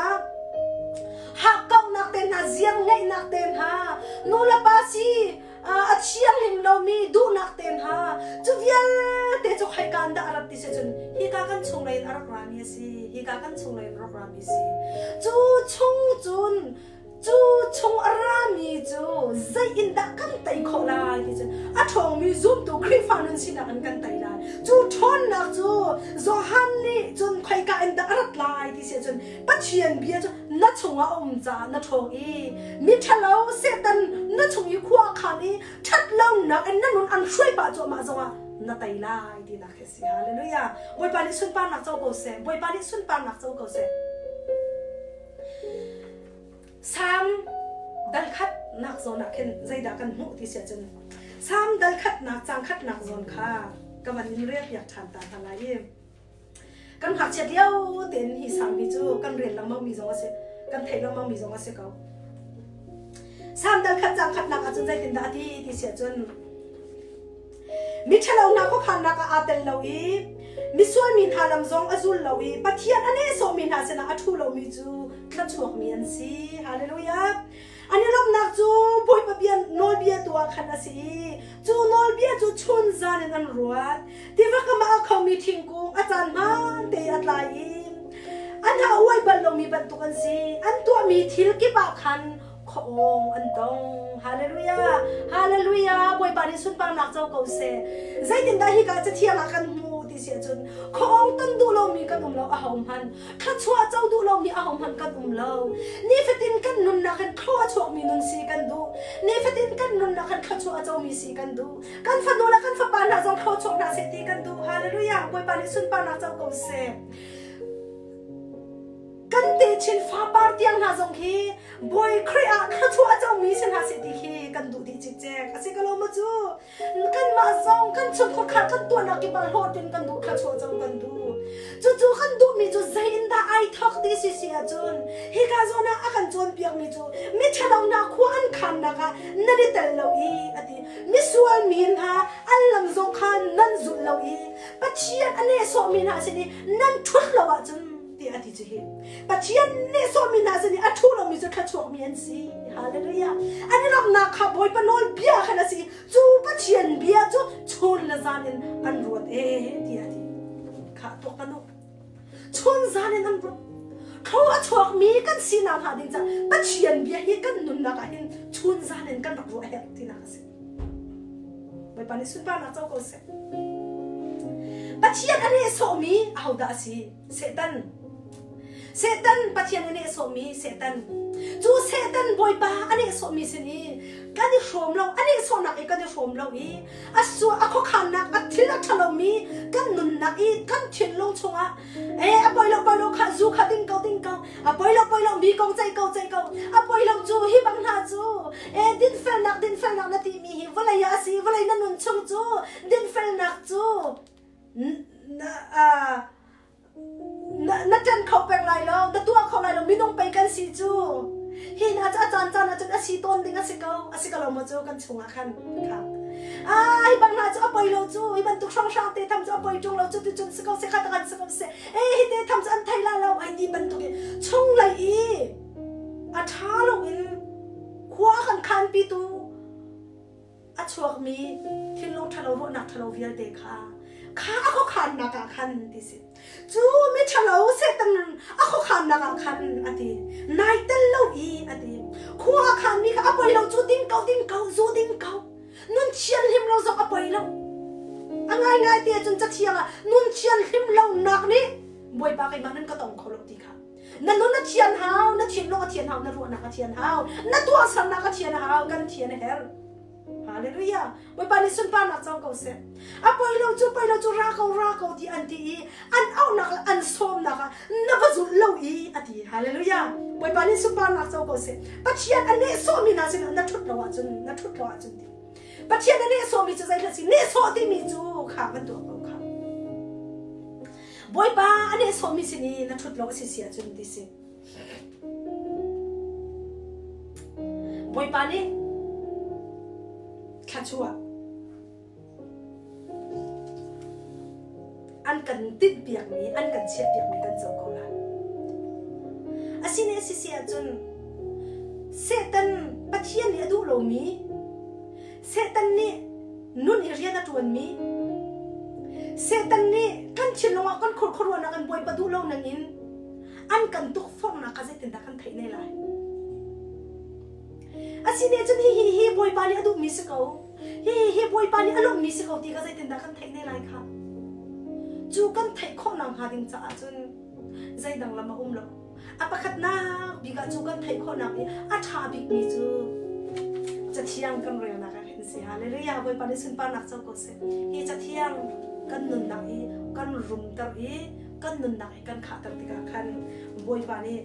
hakkauhnak te hna, ziang ngeihnak te hna, nu le pa si a thianghlim lomi duhnak te hna cu vialte cu khoika in dah a rat ti si cun hika kan chunglei in a rak rami a si hika kan chunglei in a rak rami a si cu chung cun cu chung a rami cu zei in dah kan tei khawh lai ti cun a ṭhawngmi zumtu Khrihfa nun sinak in kan tei lai. Cu ṭhawnnak cu Johan nih cun khoika in dah a rat lai ti si ahcun Pathian bia cu na chungah a um caah na ṭhawng i miṭhalo Satan na chung i khua a khan i ṭhatlonak in na nun an hruai pah cuahmah zongah na tei lai tinak khi a si. Hallelujah. Bawipa nih sunparnak co ko seh. Bawipa nih sunparnak co ko seh. Salm dal khat nak zawn ah khin zeidah kan hmuh ti si ahcun Salm dal khatnak cang khatnak zawn kha ka van in rel piak ṭhan ta hna lai i kan ngakchiat lio tein hi salm hi cu kan rel lengmang mi zong a si kan theih lengmang mi zong a si ko. Salm dal khat cang khatnak ahcun zeitindah a ti ti si ahcun Miṭhalo hna khuakhannak ah aa tel lo i misual mi hna lam zong a zul lo i Pathian a nehsawhmi hna sinah a ṭhu lomi cu thluachuakmi an si. Hallelujah. An i lawmhnak cu Bawipa bia nawlbia tu ah khan a si i cu nawlbia cu chun zan in an ruat. Tiva kam ah a khomi thingkung a caan hmaan te a tlai i an ha uai bal lomi bantuk an si. An tuahmi thil kip ah khan khuaawng an tong. Hallelujah! Hallelujah! Bawipa nih sunparnak co ko seh. Zeitindah hika cathiang ah kan hmu ti si ahcun khuaawng ton duh lomi kan um lo ahohmanh, thluachuah co duh lomi ahohmanh kan um lo. Nifatin kan nunnak hin thlua a chuakmi nun si kan duh. Nifatin kan nunnak hin thluachuah a comi si kan duh. Kan fanu le kan fapa hna zong thluachuak hna seh ti kan duh. Hallelujah! Bawipa nih sunparnak co ko seh. Kan techin fapar tiang hna zong hi Bawi Khrih ah thluachuah a comi si hna seh ti khi kan duh dih cikcek. A si ko lo maw cu? Kanmah zong kan chungkhar kha kan tuahnak kip ah hlawhtlin kan duh, thluachuah co kan duh. Cucu kan duhmi cu zei in dah ai thawk ti si si ahcun hika zawn ah a kan cawnpiakmi cu miṭhalo hna khua an khannak ah nan i tel lo i a ti. Misual mi hna an lam zong kha nan zulh lo i Pathian a nehsawhmi hna sin i nan ṭhut lo ahcun tiah a ti cu hi Pathian nih sawhmi hna sin i a ṭhu lomi cu thluachuakmi an si. Hallelujah. An i ramnak kha Bawipa nawlbia khan a si. Cu Pathian bia cu chun le zan in an ruat e tiah a ti. Kha tuak kan u. Chun zan in an ruat. Thlua a chuakmi kan sinak hnga ding caah Pathian bia hi kan nunnak ah hin chun zan in kan rak ruah herh tinak a si. Bawipa nih sunparnak co ko seh. Pathian a nehsawhmi ahodah a si? Satan. Satan Pathian a nehsawhmi Satan. Cu Satan Bawipa a nehsawhmi sin i kan i hrawm lo, a nehsawhnak i kan i hrawm lo i a su a khuakhannak a thil a ṭhalomi kan nunnak i kan thinlung chungah e a poi lo poi lo kha zu kha ding ko ding ko a poi lo poi lo mi kong ceih ko ceih ko a poi lo cu hi bang hna cu e dinfelnak dinfelnak na timi hi vawlei ah a si vawlei na nun chung cu dinfelnak cu na na ṭan kho peng lai lo na tuah kho lai lo minung pei kan si cu hi na cu a caan caan ahcun a si tawn ding a si ko a si ko lo maw cu kan chungah khan kha ai bang hna cu a poi lo cu hi bantuk hrawnghrang te tham cu a poi ṭung lo cu ticun si ko se kha takan si ko se e hi te tham cu an thei la lo ai ti bantuk i chunglei i a ṭha lo in khua kan khan pi tu a chuakmi thinlung ṭhalo ruahnak ṭhalo vialte kha kha a khuakhannak ah khan ti si cu mi ṭhalo Satan a khuakhannak ah khan a ti nai tel lo i a ti khua a khanmi kha a poi lo cu ding ko ding ko zu ding ko nun thianhlim lo zong a poi lo a ngaingai te cun cathiang ah nun thianhlim lo nak nih Bawipa keimah nan ka tong kho lo ti kha Na nun a thian hau, na thinlung a thian hau, na ruahnak a thian hau, na tuahsernak a thian hau, kan thian a herh. Hallelujah. Bawipa nih sunparnak co ko seh. A poi lo cu poi lo cu ra ko ra ko ti an ti i an auhnak le an sawmnak ah na va zulh lo i a ti. Hallelujah. Bawipa nih sunparnak co ko seh. Pathian a nehsawhmi hna sinah na ṭhut lo ahcun na ṭhut lo ahcun ti. Pathian a nehsawhmi cu zeihlah si nehsawh timi cu kha van tuah ko kha. Bawipa a nehsawhmi sin i na ṭhut lo a si si ahcun ti si. Bawipa nih thluachuah an kan tinhpiakmi, an kan chiahpiakmi kan co ko lai. Asine a si si ahcun Satan Pathian nih a duh lomi Satan nih nun i rian a ṭuanmi Satan nih kan thinlung ah kan khurkhuaruahnak an Bawipa duh lo nangin an kan tukforhnak kha zeitindah kan theih ne lai? Asine cun hi hi hi Bawipa nih a duhmi si ko. Hi hi hi Bawipa nih a lawmhmi si ko ti kha zeitindah kan theih ne lai kha? Cu kan theih khawh nakhnga ding caah cun zeidang lam a um lo. A pakhatnak bik ah cu kan theih khawhnak i a ṭha bikmi cu Cathiang kan relnak ah khin si. Hallelujah! Bawipa nih sunparnak co ko seh. Hi Cathiang kan nunnak i kan rumter i kan nunnak i kan khahter tikah khan Bawipa nih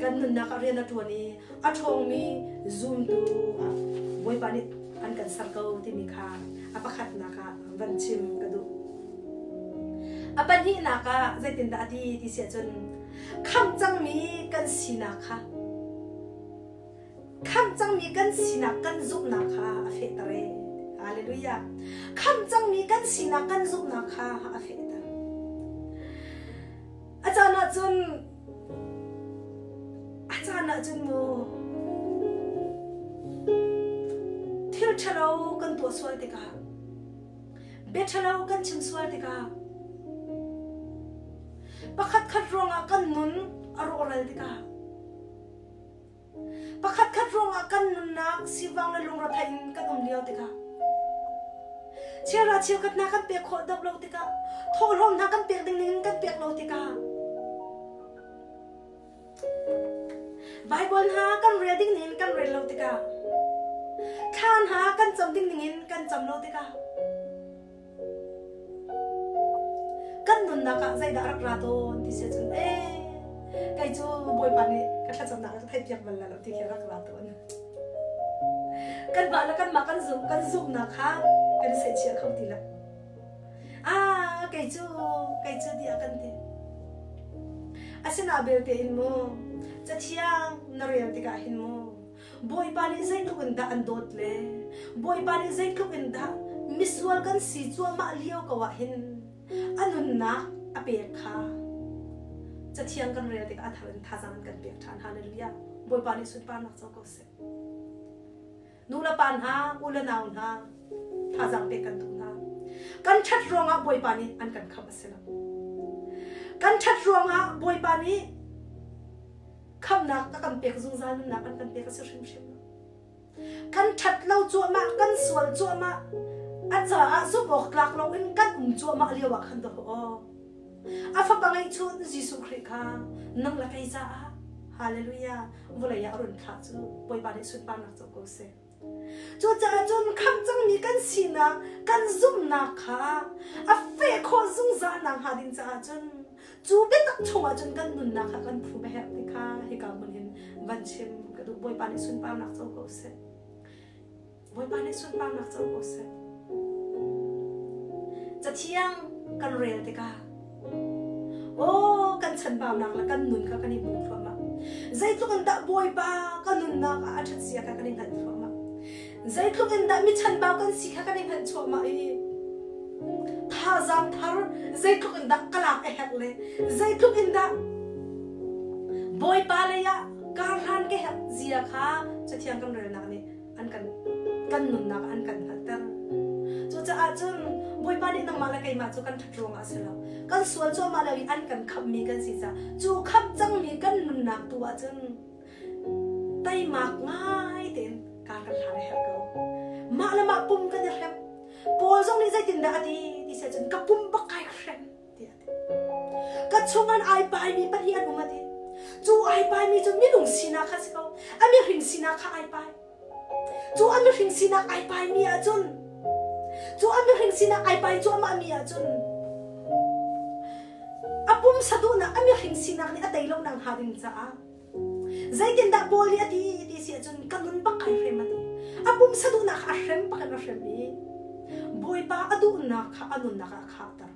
kan nunnak ah rian a ṭuan i a ṭhawngmi zumtu ah Bawipa nih an kan ser ko timi kha a pakhatnak ah van chim ka duh. A pahnihnak ah zeitindah a ti ti si ahcun khamh cangmi kan sinak kha khamh cangmi kan sinak kan zumhnak kha a fehter e. Hallelujah. Khamh cangmi kan sinak kan zumhnak kha a fehter. A caan ahcun a caan ahcun mu thil ṭhalo kan tuah sual tikah bia ṭhalo kan chim sual tikah pakhatkhat ruangah kan nun a rawhral tikah Pakhatkhat ruangah kan nunnak sivang le lungrethei in kan um lio tikah cheuhra cheukhat hna kan pek khawh deuh lo tikah thawhlawm hna kan pek ding ning in kan pek lo tikah Bible hna kan rel ding ning in kan rel lo tikah thla hna kan cam ding ning in kan cam lo tikah Kan nunnak ah zeidah a rak ra tawn ti si ahcun ee kei cu Bawipa nih ka thlacamnak a ka theihpiak bal lo ti khi a rak ra tawn. Kanmah le kanmah kan zumh kan zumhnak kha kan i seihchiah kho ti lo. Ah kei cu kei cu tiah kan ti. Asinain belte in mu Cathiang na rel tikah hin mu Bawipa nih zeitluk in dah an dawt le Bawipa nih zeitluk in dah misual kan si cuahmah lio ko ah hin a nunnak a pek kha Cathiang kan rel tikah a thar in thazaang an kan pek ṭhan. Hallelujah. Bawipa nih sunparnak co ko seh. Nu le pa hna, u le nau hna, thazaang pek kan duh hna. Kan ṭhat ruangah Bawipa nih an kan khamh a si lo. Kan ṭhat ruangah Bawipa nih khamhnak a kan pek zungzal nunnak an kan pek a si hrimhrim lo. Kan ṭhat lo cuahmah, kan sual cuahmah, a caah zumh awk tlak loin kan um cuahmah lio ah khan dawh aw. A fapa ngeihchun Jesuh Khrih kha nang le kei caah hallelujah vawlei ah a run thlah cu Bawipa nih sunparnak co ko seh. Cucaah cun khamh cangmi kan sinak, kan zumhnak kha a feh khawh zungzal nakhnga ding caah cun cu biatak chungah cun kan nunnak kha kan phum a herh ti kha hika hmun hin van chim ka duh. Bawipa nih sunparnak co ko seh. Bawipa nih sunparnak co ko seh. Cathiang kan rel tikah Aw kan chanbaunak le kan nun kha kan i hmu thluahmah. Zeitluk in dah Bawipa ka nunnak ah a ṭhat zia kha kan i hngalh thluahmah. Zeitluk in dah mi chanbau kan si kha kan i hngalh chuahmah i thazaang thar zeitluk in dah ka lak a herh le zeitluk in dah Bawipa lei ah kar hlan ka herh zia kha Cathiang kan relnak nih an kan kan nunnak an kan hngalhter. Cucaah cun Bawipa nih nangmah le keimah cu kan ṭhat ruangah a si lo. Kan sual cuahmah lio i an kan khamhmi kan si caah cu khamh cangmi kan nunnak tu ah cun teimak ngai tein kar kan hlan a herh ko. Mah le mah pum kan i hrem. Paul zong nih zeitindah a ti ti si ahcun ka pum bak kai hrem tiah a ti. Ka chungah ai paimi pahnih an um a ti. Cu ai paimi cu minung sinak kha si ko. A mihring sinak kha ai pai. Cu a mihring sinak ai paimi ahcun cu a mihring sinak ai pai cuahmah mi ahcun a pumsa duhnak a mihring sinak nih a tei lo nak hnga ding caah Zeitindah Paul nih a ti ti si ahcun ka nun bak ai hrem a ti. A pumsa duhnak kha a hrem bak in a hrem i Bawipa a duhnak kha a nunnak ah a khahter.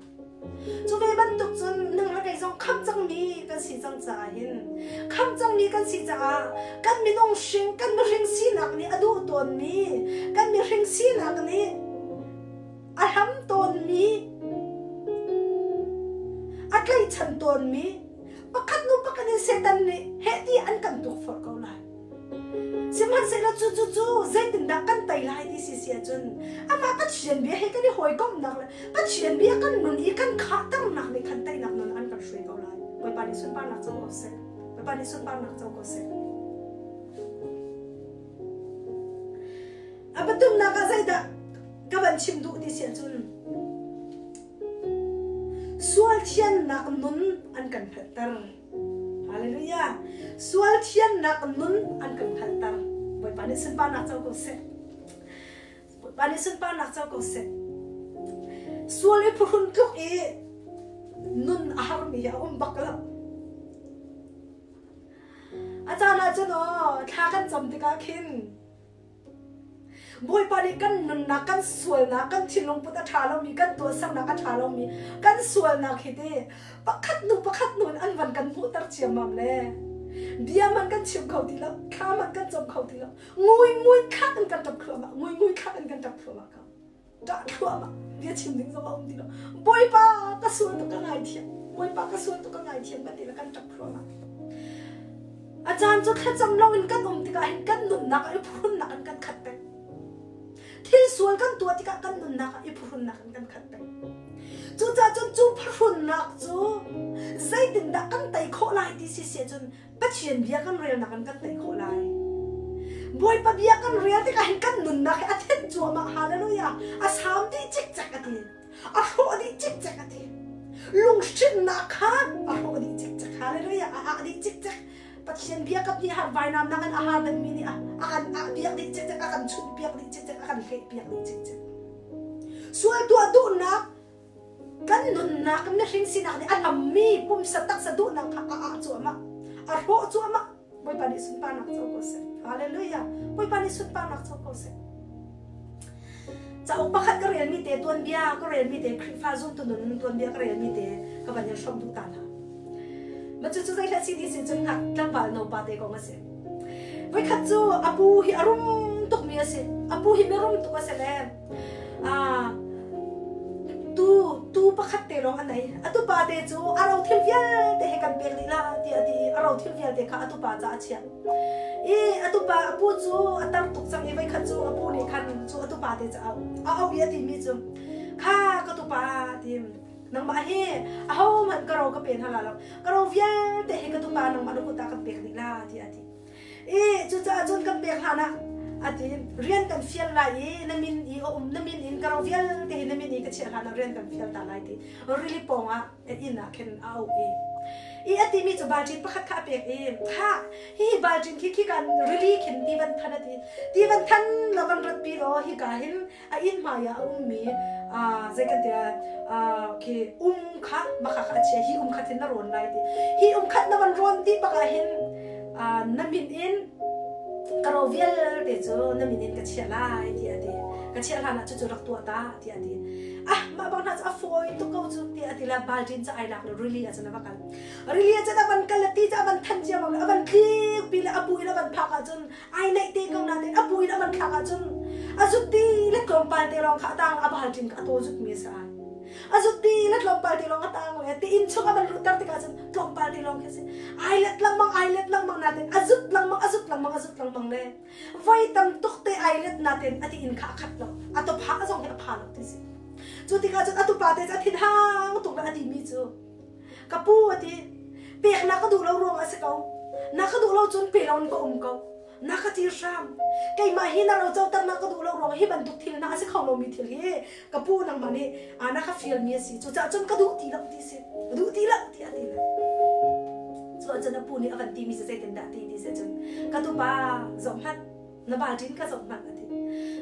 Cu ve bantuk cun nang le kei zong khamh cangmi kan si cang caah hin khamh cangmi kan si caah kan minung hring kan mihring sinak nih a duh tawnmi kan mihring sinak nih a hlam tawnmi a tlaihchan tawnmi pakhat hnu pakhat in Satan nih heh ti an kan tukforh ko lai. Sihmanhsehlaw cu cu cu zeitindah kan tei lai ti si si ahcun amah Pathian bia he kan i hawikomhnak le Pathian bia kan nun i kan khahternak nih khan teinak nun an kan hruai ko lai. Bawipa nih sunparnak co ko seh. Bawipa nih sunparnak co ko seh. A pathumnak ah zeidah ka van chim duh ti si ahcun sual thiannak nun an kan hngalhter. Hallelujah. Sual thiannak nun an kan hngalhter. Bawipa nih sunparnak co ko seh. Bawipa nih sunparnak co ko seh. Sual i phuhrun tluk i nun a harmi hi a um bak lo. A caan ah cun aw thla kan cam tikah khin Bawipa nih kan nunnak, kan sualnak, kan thinlung put a ṭha lomi, kan tuahsernak a ṭha lomi, kan sualnak hi te pakhat hnu pakhat hnu in an van kan hmuhter ciammam le bia man kan chim kho ti lo, thla man kan cam kho ti lo, ngui ngui thlak in kan ṭap thluahmah, ngui ngui thlak in kan ṭap thluahmah ko. Ṭah thluahmah, bia chim ding zong a um ti lo. Bawipa ka sual tuk ka ngaithiam, Bawipa ka sual tuk ka ngaithiam kan ti le kan ṭap thluahmah. A caan cu thlacam loin kan um tikah hin kan nunnak ah i phuhrunnak in kan khat peng. Thil sual kan tuah tikah kan nunnak ah i phuhrunnak in kan khat peng. Cucaah cun cu phuhrunnak cu zeitindah kan tei khawh lai ti si si ahcun Pathian bia kan relnak in kan tei khawh lai. Bawipa bia kan rel tikah hin kan nunnak hi a thenh cuahmah. Hallelujah! A saam dih cikcek a ti. A hrawh dih cikcek a ti. Lunghrinnak kha a hrawh dih cikcek. Hallelujah! A ah dih cikcek. Pathian bia kap nih har vainam nak in a har mi nih a kan ah piak dih cikcek, a kan chunh piak dih cikcek, a kan hleh piak dih cikcek. Sual tuah duhnak kan nunnak mihring sinak nih a lammi pumsa taksa duhnak kha a ah cuahmah a hrawh cuahmah Bawipa nih sunparnak co ko seh hallelujah Bawipa nih sunparnak co ko seh cauk pakhat ka relmi te tuanbia ka relmi te Khrihfa zumtu nun tuanbia ka relmi te ka van in hrawm duh ta hna ma cu cu zei hlah si ti sin cun ngak tlangval no pa te kong a si voikhat cu apu hi a rum tukmi a si apu hi mirum tuk a si le Tu tu pakhat te lawng a nei. A tupa te cu a rothil vialte he kan pek dih la tiah a ti i a rothil vialte kha a tupa ca a chiah. I a tupa a pu cu a tar tuk cang i voikhat cu a pu nih khan cu a tupa te cu a auh. A auh i a timi cu kha ka tupa ti nangmah hi ahohmanh ka ro ka pe hna la lo. Ka ro vialte hi ka tupa nangmah na kut ah kan pek dih la tiah a ti. I cucaah cun kan pek hlan ah a ti rian kan fial lai i na min i a um na min in ka ro vialte hi na min i ka chiah hlan ah rian kan fial ta lai ti rili pawng ah inn ah khin a auh i i a timi cu balṭin pakhat kha a pek i kha hihi balṭin khi khi kan rili khin ti van than a ti ti van than la van rat pi law hika hin a inn hmai ah a ummi zei kan ti khi um kha maka kha a chia hi um khat hin na rawn lai ti hi um khat na van rawn ti bak ah hin na min in ka ro vialte cu na min in ka chiah lai ti a ti ka chiah hlan ah cucu rak tuah ta ti a ti ah mah bang hna cu a fawi tuk ko cu ti a ti la balṭin cu ai lak lo rili ah cun a va kal rili ah cun a van kal le ti cu a van than cia bang a van tlik pi le a bu in a van phak ah cun ai neih te ko nain a bu in a van thlak ahcun a zut ti le tlawmpal te lawng kha a tang a bal ṭin a taw zut mi a si ai a zut ti le tlawmpal te lawng a tang le ti inn chung a van luhter tikah cun tlawmpal te lawng khi a si ai let lengmang ai let lengmang natin a zut lengmang a zut lengmang a zut lengmang le voi tam tuk te ai let natin a ti inn kha a khat lo a tawpha zong hi a pha lo ti si cu tikah cun a tupa te cu a thin hang tuk le a ti mi cu Ka pu a ti. Pek na ka duh lo ruangah a si ko. Na ka duh lo cun pe loin ka um ko. Na ka ti hram. Keimah hi na ro coter na ka duh lo ruangah hi bantuk thil na a si kho lomi thil hi ka pu nangmah nih na ka fialmi a si. Cucaah cun ka duh ti lo ti si. Ka duh ti lo tiah a ti le. Cu ahcun a pu nih a van timi cu zeitindah ti ti si cun ka tupa zoh hmanh na balṭin kha zoh hmanh a ti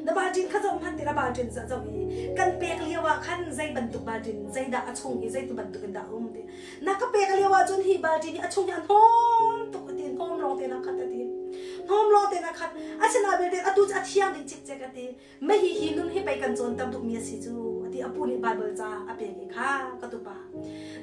na balṭin kha zoh hmanh ti na balṭin cu a zoh i kan pek lio ah khan zei bantuk balṭin zeidah a chung i zei bantuk in dah a um ti na ka pek lio ah cun hi balṭin hi a chung hi a hnawm tuk a ti hnawm lawng te na khat a ti hnawm lawng te na khat asinain belte atu cu a thiang dih cikcek a ti Mah hi nun hi pei kan cawnter duhmi a si cu a ti a pu nih Baibal ca a pek i kha ka tupa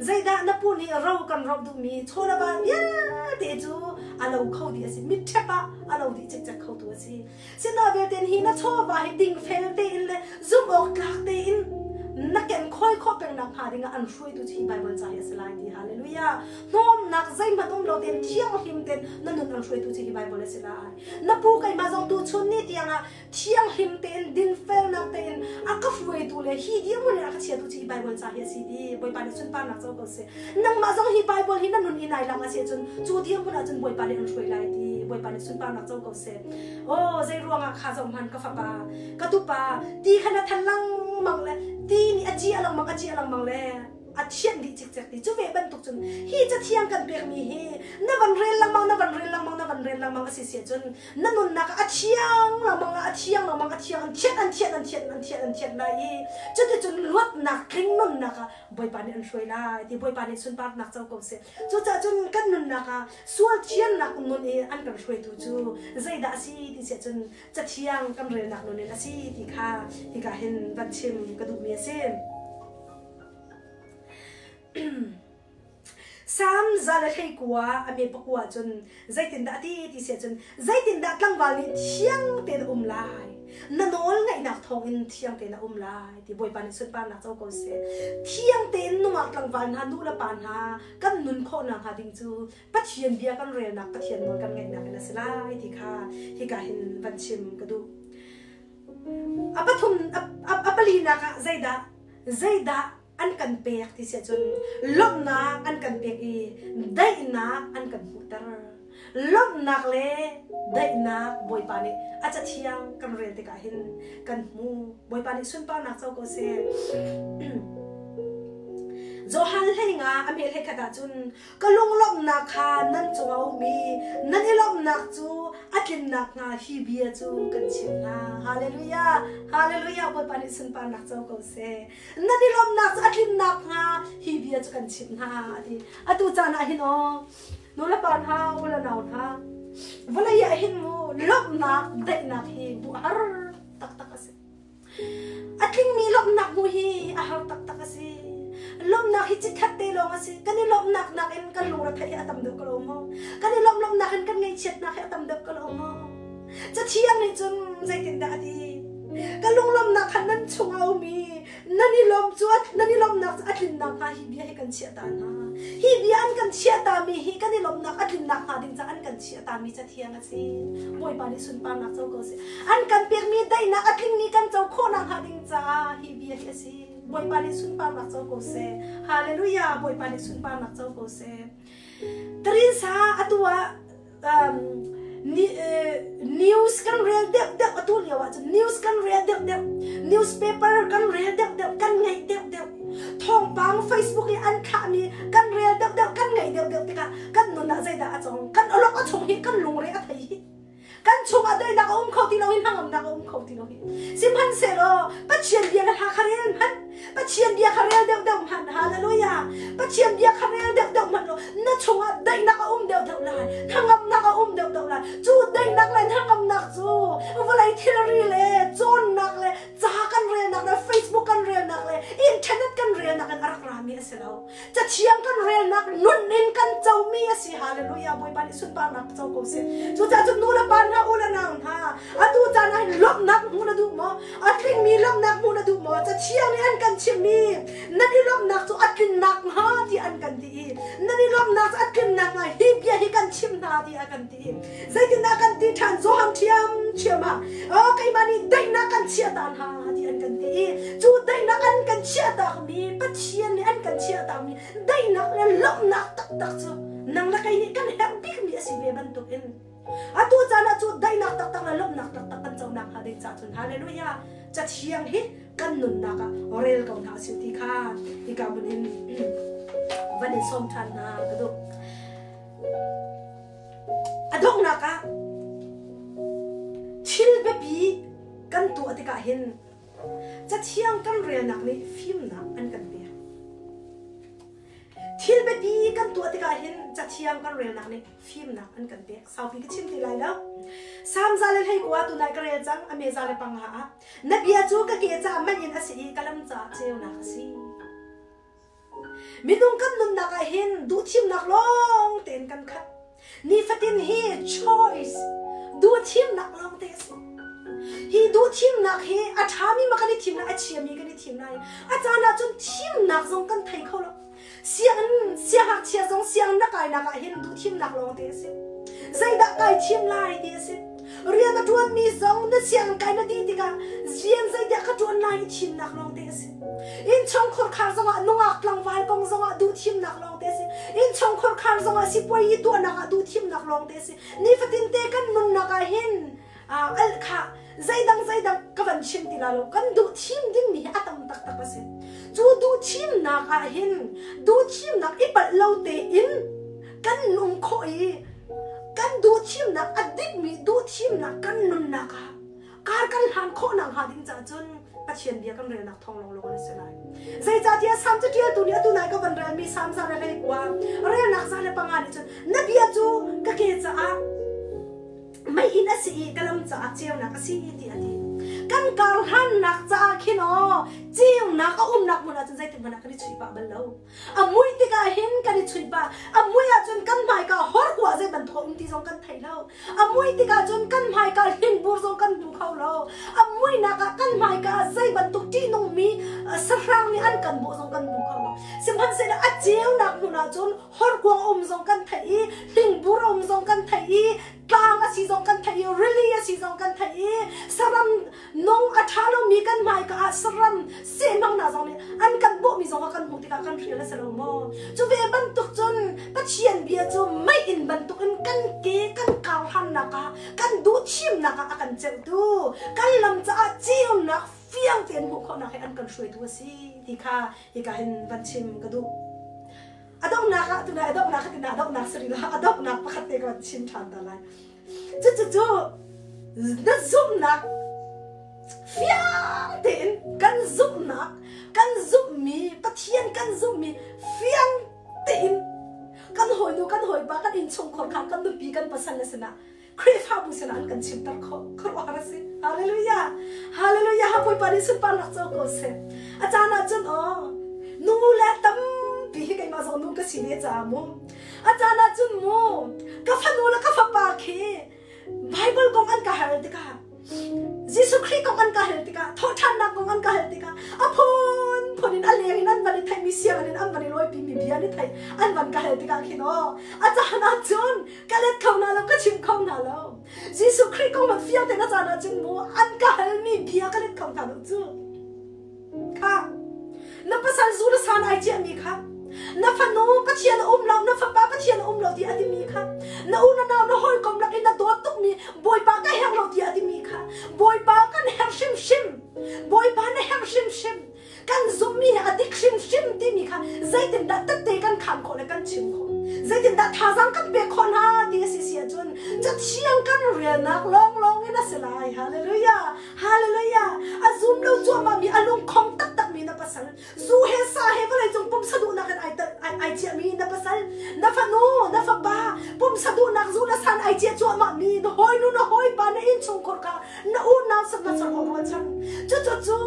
zeidah na pu nih ro kan roh duhmi chawlava vialte cu a lo kho dih a si mitṭhep ah a lo dih cikcek khotu a si sina vialte hi na chawva hi dingfel tein le zumh awk tlak tein na ken khawi khawh peng nak hnga dingah an hruaitu cu hi Baibal ca hi a si lai ti hallelujah hnawmnak zeihmanh um lo tein thianghlim tein na nun an hruaitu cu hi Baibal a si lai na pu keimah zong tu chun ni tiangah thianghlim tein dinfelnak tein a ka hruaitu le hi dirhmun in a ka chiatu cu hi Bible ca hi a si ti Bawipa nih sunparnak co ko seh nangmah zong hi Bible hi na nun in ai lang a si ahcun cu dirhmun ahcun Bawipa nih an hruai lai ti. Bawipa nih sunparnak co ko seh. Aw zei ruangah kha zoh hman ka fapa, ka tupa, ti kha na than lengmang le ti nih a ciah lengmang a ciah lengmang le a thianh dih cikcek ti. Cu ve bantuk cun hi cathiang kan pekmi hi na van rel lengmang, na van rel lengmang, na van rel lengmang a si si ahcun na nunnak ah a thiang lengmang a thiang lengmang a thiang an thianh an thianh an thianh an thianh an thianh lai i cuticun luatnak tling nunnak ah Bawipa nih an hruai lai ti Bawipa nih sunparnak co ko seh. Cucaah cun kan nunnak ah sual thiannak nun i an kan hruaitu cu zeidah a si ti siah cun cathiang kan relnak nun in a si ti kha hika hin van chim ka duhmi a si. Salm 119 a me pakua cun zeitindah a ti ti siah cun zeitindah tlangval nih thiang tein a um lai na nawl ngaihnak thawngin thiang tein a um lai ti Bawipa nih sunparnak co ko seh. Thiang tein nungak tlangval hna nu le pa hna kan nun khawh nakhnga ding cu Pathian bia kan relnak Pathian nawl kan ngaihnak in a si lai ti kha hika hin van chim ka duh. A pathum a palinak ah zeidah zeidah an kan pek ti siah cun lawmhnak an kan pek i daihnak an kan hmuhter. Lawmhnak le daihnak Bawipa nih a cathiang kan rel tikah hin kan hmu. Bawipa nih sunparnak co ko seh. Johan hlei nga a hmel hlei khat ahcun Ka lunglawmhnak kha nan cungah a um i nan i lawmhnak cu a tlin nakhnga hi bia cu kan chimh hna. Hallelujah! Hallelujah! Bawipa nih sunparnak co ko seh. Nan i lawmhnak cu a tlin nakhnga hi bia cu kan chimh hna, a ti. Atu caan ah hin aw, nu le pa hna, u le nau hna, vawlei ah hin mu lawmhnak, daihnak hi hmuh har taktak a si. A tlingmi lawmhnak hmuh hi a har taktak a si. Lawmhnak hi chikkhat te lawng a si. Kan i lawmhnak nakin kan lungretheih hi a tam deuh ko lo maw? Kan i lawmh lawmhnak in kan ngaihchiatnak hi a tam deuh ko lo maw? Cathiang nih cun zeitindah a ti? Ka lunglawmhnak kha nan chungah a um i nan i lawm cu nan i lawmhnak cu a tlin nakhnga hi bia hi kan chiah ta hna. Hi bia an kan chiah tami hi kan i lawmhnak a tlin nakhnga ding caah an kan chiah tami cathiang a si. Bawipa nih sunparnak co ko seh. An kan pekmi daihnak a tlingmi kan co khawh nakhnga ding caah hi bia hi a si. Bawipa nih sunparnak co ko seh. Hallelujah! Bawipa nih sunparnak co ko seh. Tarinsa atu ah news kan rel deuh deuh atu lio ah cun news kan rel deuh deuh newspaper kan rel deuh deuh kan ngaih deuh deuh thawngpang Facebook i an thlahmi kan rel deuh deuh kan ngaih deuh deuh tikah kan nun ah zeidah a cong kan awlok a chung hi kan lungre a thei hi kan chungah daihnak a um kho ti lo hi hnangamnak a um kho ti lo hi sihmanhsehlaw Pathian bia le hla kha rel hmanh Pathian bia kha rel deuh deuh hmanh hallelujah Pathian bia kha rel deuh deuh hmanh law na chungah daihnak a um deuh deuh lai hnangamnak a um deuh deuh lai cu daihnak le hnangamnak cu vawlei thilri le cawnnak le ca kan relnak le Facebook kan relnak le internet kan relnak in a rak rami a si lo Cathiang kan relnak nun in kan comi a si. Hallelujah. Bawipa nih sunparnak co ko seh. Cucaah cun nu le pa hna, u le nau hna, atu caan ah hin lawmhnak hmuh na duh maw? A tlingmi lawmhnak hmuh na duh maw? Cathiang nih an kan chimhmi nan i lawmhnak cu a tlinnak hnga ti an kan ti i nan i lawmhnak cu a tlinnak hnga hi bia hi kan chimh hna ti a kan ti i zeitindah kan ti ṭhan Johan ṭhiamṭhiam ah oh keimah nih daihnak kan chiah ta hna ti an kan ti i cu daihnak an kan chiah takmi Pathian nih an kan chiah takmi daihnak le lawmhnak taktak cu nang le kei nih kan herh bikmi a si ve bantukin atu caan ah cu daihnak taktak le lawmhnak taktak kan co nakhnga ding caah cun hallelujah cathiang hi kan nunnak ah rel ko hna usih ti kha hika hmun in van in sawm ṭhan hna ka duh. A donghnak ah thil biapi kan tuah tikah hin Cathiang kan relnak nih fimnak an kan pek. Thil biapi kan tuah tikah hin Cathiang kan relnak nih fimnak an kan pek. Saupi ka chim ti lai lo. Salm 119 tunai ka rel cang a me 105 ah na bia cu ka ke caah manh in a si i ka lam caah ceunak a si. Minung kan nunnak ah hin duhthimnak lawng tein kan khat. Nifatin hi choice duhthimnak lawng te a si. Hi duhthimnak hi a ṭhami ma kan i thim lai, a chiami kan i thim lai. A caan ah cun thimnak zong kan thei kho lo. Sianginn siangngakchia zong sianginn na kainak ah hin duhthimnak lawng te a si. Zeidah kai thim lai ti a si. Rian a ṭuanmi zong na sianginn kai na dih tikah rian zeidah ka ṭuan lai i thimnak lawng te a si. Innchungkhar khar zongah nungak tlangval kong zongah duhthimnak lawng te si. Innchungkhar khar zongah sipuai i tuahnak ah duhthimnak lawng te si. Nifatin te kan nunnak ah hin al kha zeidang zeidang ka van chim ti la lo kan duh thim dingmi hi a tam taktak a si. Cu duh thimnak ah hin duh thimnak i palh lo tein kan nung khawh i kan duh thimnak a dikmi duh thimnak kan nunnak ah kar kan hlan khawh nak hnga ding caah cun Pathian bia kan relnak thawng lawnglawng an si lai. Zeicahtiah Salm caṭialtu nih atu nai ka van relmi Salm 119 relnak 105 nih cun na bia cu ka ke caah meiinn a si i ka lam caah ceunak a si ti a ti. Kan kar hlannak caah khin aw ceunak a umnak hmun ah cun zeitik hmanh ah kan i chuih pah bal lo. A mui tikah hin kan i chuih pah. A mui ahcun kan hmaika horkua zei bantuk a um ti zong kan thei lo. A mui tikah cun kan hmaika hlingbur zong kan hmu kho lo. A muinak ah kan hmaika ah zei bantuk ṭihnungmi sahrang nih an kan bawh zong kan hmu kho lo. Sihmanhsehlaw a ceunak hmun ah cun horkuang a um zong kan theih i hlingbur a um zong kan theih i tlang a si zong kan theih i rili a si zong kan theih i saram nung a ṭha lomi kan hmaika ah saram sehmangnak zong nih an kan bawhmi zong ah kan hmuh tikah kan hrial a si lo maw? Cu ve bantuk cun Pathian bia cu meiinn bantukin kan ke kan kar hlannak ah kan duh thimnak ah a kan ceuhtu kan lam caah ceunak fiang tein hmuh khawhnak he an kan hruaitu a si ti kha hika hin van chim ka duh. A donghnak ah tunai a donghnak tina a donghnak sari la a donghnak pakhat te ka van chim ṭhan ta lai. Cucu na zumhnak fiang tein kan zumhnak kan zumhmi Pathian kan zumhmi fiang tein kan hawinu kan hawipa kan innchungkhar kha kan nupi kan pasal le sinah Khrihfabu sinah an kan chimter khawh khuaruahhar a si hallelujah hallelujah ha Bawipa nih sunparnak co ko seh a caan ah cun aw nu le tampi hi keimah zong nu ka si ve caah mu A caan ah cun mu ka fanu le ka fapa khi Bible kong an ka hal tikah Jesuh Khrih kong an ka hal tikah thawhṭhannak kong an ka hal tikah a phunphun in a leng in an van i theihmi sianginn in an van i lawipi bia an i theih an van ka hal tikah khin aw a caan ah cun ka let kho hna lo ka chim kho hna lo Jesuh Khrih kong van fiang tein a caan ah cun mu an ka halmi bia ka let kho hna lo cu Kha na pasal zu le san ai ciahmi kha na fanu Pathian a um lo na fapa Pathian a um lo ti a timi kha na u na nau na hawikom lak in na dawt tukmi Bawipa ka herh lo ti a timi kha Bawipa kan herh hrimhrim Bawipa na herh hrimhrim kan zumhmi hi a dik hrimhrim timi kha zeitindah tette kan khaan khawh le kan chim khawh zeitindah thazaang kan pek khawh hna ti a si si ahcun cathiang kan relnak lawnglawng in a si lai hallelujah Hallelujah! A zum lo cuahmah mi a lungkhong taktak mi na pasal, zu he sa he vawleicung pumsa duhnak in ai ai ciah mi na pasal, na fanu, na fapa, pumsa duhnak zu na san ai ciah cuahmah mi na hawinu na hawipa na innchungkhar kha na unau sak na ser rual cang. Cucu cu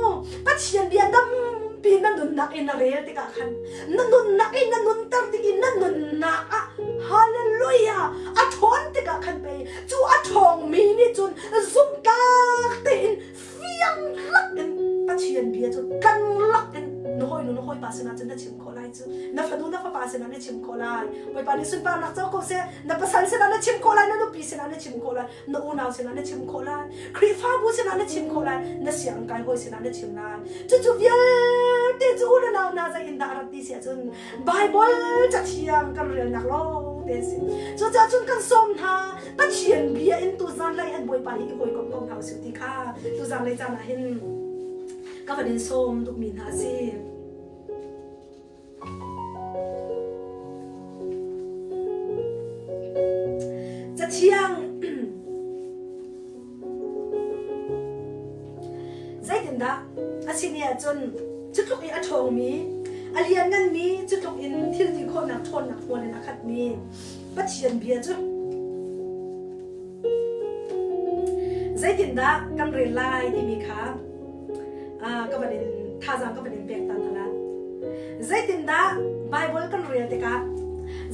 Pathian bia tampi na nunnak in na rel tikah khan na nunnak in na nunter tik in na nunnak ah hallelujah a ṭhawn tikah khan pei cu a ṭhawngmi nih cun zumhtlak tein fiang lak in Pathian bia cu tlang lak in na hawinu na hawipa sinah cun na chim khawh lai cu na fanu na fapa sinah na chim khawh lai Bawipa nih sunparnak co ko seh na pasal sinah na chim khawh lai na nupi sinah na chim khawh lai na unau sinah na chim khawh lai Khrihfabu sinah na chim khawh lai na sianginn kai hawi sinah na chim lai cucu vialte cu u le nau hna zei in dah rat ti si ahcun Bible cathiang kan relnak lawng te si cucaah cun kan sawm hna Pathian bia in tu zanlei han Bawipa hi i hawikom ko hna usih ti kha tu zanlei caan ah hin ka van in sawm duhmi hna a si. Cathiang zeitindah a si ni ahcun cutluk i a ṭhawngmi a liannganmi cutluk in thil ti khawhnak ṭhawnnak hmual in a khatmi Pathian bia cu zeitindah kan rel lai timi kha ka van in thazaang ka van in pek ta hna lai. Zeitindah Bible kan rel tikah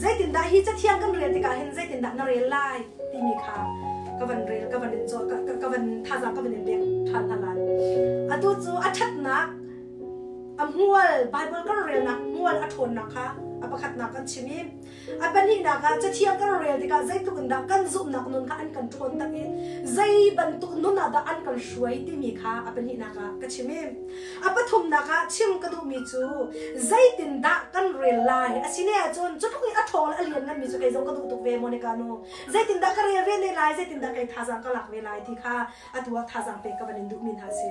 zeitindah hi cathiang kan rel tikah hin zeitindah na rel lai timi kha ka van rel ka van in ka van thazaang ka van in pek ṭhan hna lai. Atu cu a ṭhatnak a hmual Bible kan relnak hmual a ṭhawnnak kha a pakhatnak kan chim i a pahnihnak ah Cathiang kan rel tikah zeitluk in dah kan zumhnak nun kha an kan ṭhawn tak i zei bantuk nun ah dah an kan hruai timi kha a pahnihnak ah ka chim i a pathumnak ah chim ka duhmi cu zeitindah kan rel lai asine ahcun cu tluk i a ṭhawng le a liannganmi cu kei zong ka duh tuk ve Monica nu zeitindah ka rel ve ne lai zeitindah kei thazaang ka lak ve lai ti kha atu ah thazaang pek ka van in duhmi hna a si.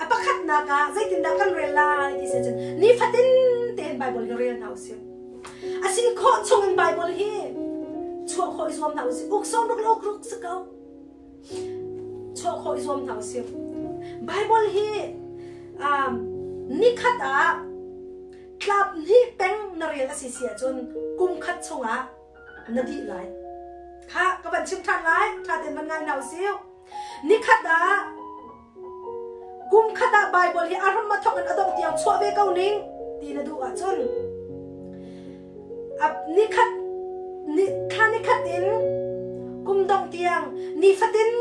A pakhatnak ah zeitindah kan rel lai ti si cun nifatin tein Bible hi rel hna usih. A si khawh chung in Bible hi chuah khawh i zuam hna usih. Uk sawm ruk le uk ruk si ko. Chuah khawh i zuam hna usih. Bible hi um, nikhat ah tlap hnih peng na rel a si si ahcun kum khat chungah na dih lai. Kha ka van chim ṭhan lai, ṭha tein van ngai hna usih. Nikhat ah kum khat ah Bible hi a ram a thawk in a dongh tiang chuah ve ko ning ti na duh ahcun nikhat ni thla nikhat in kum dongh tiang nifatin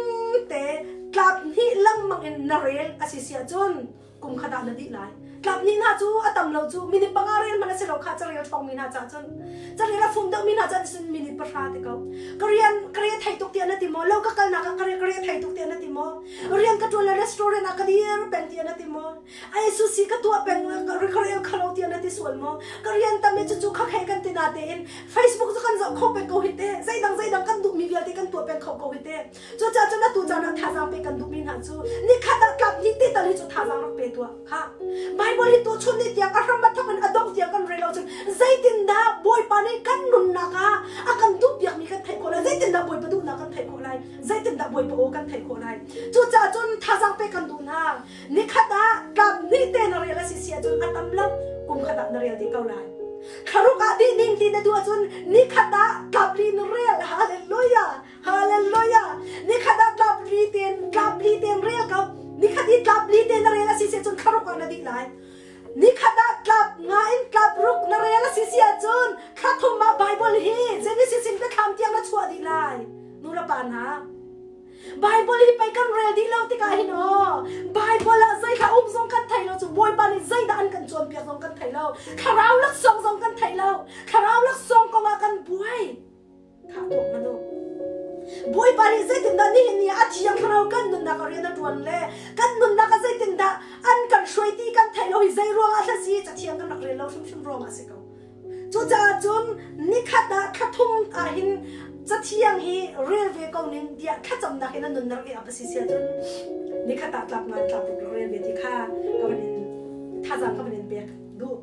te tlap hnih lengmang in na rel a si si ahcun kum khat ah na dih lai tlap ni hna cu a tam lo cu minute panga rel hmanh a si lo kha carel ṭhawng mi hna ca cun carel a fum deuh mi hna cun sun minute pahra te ko ka rian ka re thei tuk tiah na ti maw lo ka kalnak ah ka re ka re thei tuk tiah na ti maw rian ka ṭuan le restaurant ah ka dir peng tiah na ti maw ai susi ka tuah peng ka rel khalo tiah na ti sual maw ka rian tam i cucu kha khe kan ti na tein Facebook cu kan zoh kho peng ko hi te zeidang zeidang kan duhmi vialte kan tuah peng kho ko hi te Cucaah cun atu caan ah thazaang pe kan duhmi hna cu nikhat ah tlap hnih te tal hi cu thazaang rak pe tuah kha. Bible hi tuchun ni tiang a hram a thawk in a dongh tiang kan rel lo cun zeitindah Bawipa nih kan nunnak ah a kan duhpiakmi kan theih khawh lai zeitindah Bawipa duhnak kan theih khawh lai zeitindah Bawipa aw kan theih khawh lai cucaah cun thazaang pe kan duh hna nikhat ah tlap hnih te na rel a si si ahcun a tam lo kum khat ah na rel dih ko lai thlaruk ah dih ding ti na duh ahcun nikhat ah tlap li na rel hallelujah Hallelujah! Nikhat ah tlap li ten tlap li ten rel ko. Nikhat i tlap li ten na rel a si si cun thlaruk ah na dih lai. Nikhat ah tlap nga in tlap ruk na rel a si si ahcun thla thum ah Bible hi Genesis in biathlam tiang na chuah dih lai. Nu le pa hna, Bible hi pei kan rel dih lo tikah hin aw Bible ah zei thla um zong kan thei lo cu Bawipa nih zeidah an kan cawnpiak zong kan thei lo thlarau laksawng zong kan thei lo thlarau laksawng kong ah kan buai Thah tuak hmanh u. Bawipa nih zeitindah nihin ni ah a thiang thlarau kan nunnak ah rian a ṭuan le kan nunnak ah zeitindah an kan hruai ti kan theih lo hi zei ruangah hla si cathiang kan rak rel lo hrimhrim ruangah a si ko. Cucaah cun nikhat ah thla thum ah hin cathiang hi rel ve ko ning tiah thlacamnak in a nunnak i ap a si sia cun nikhat ah tlap ngan tlap ruk rak rel ve ti kha ka van in thazaang ka van in pek duh.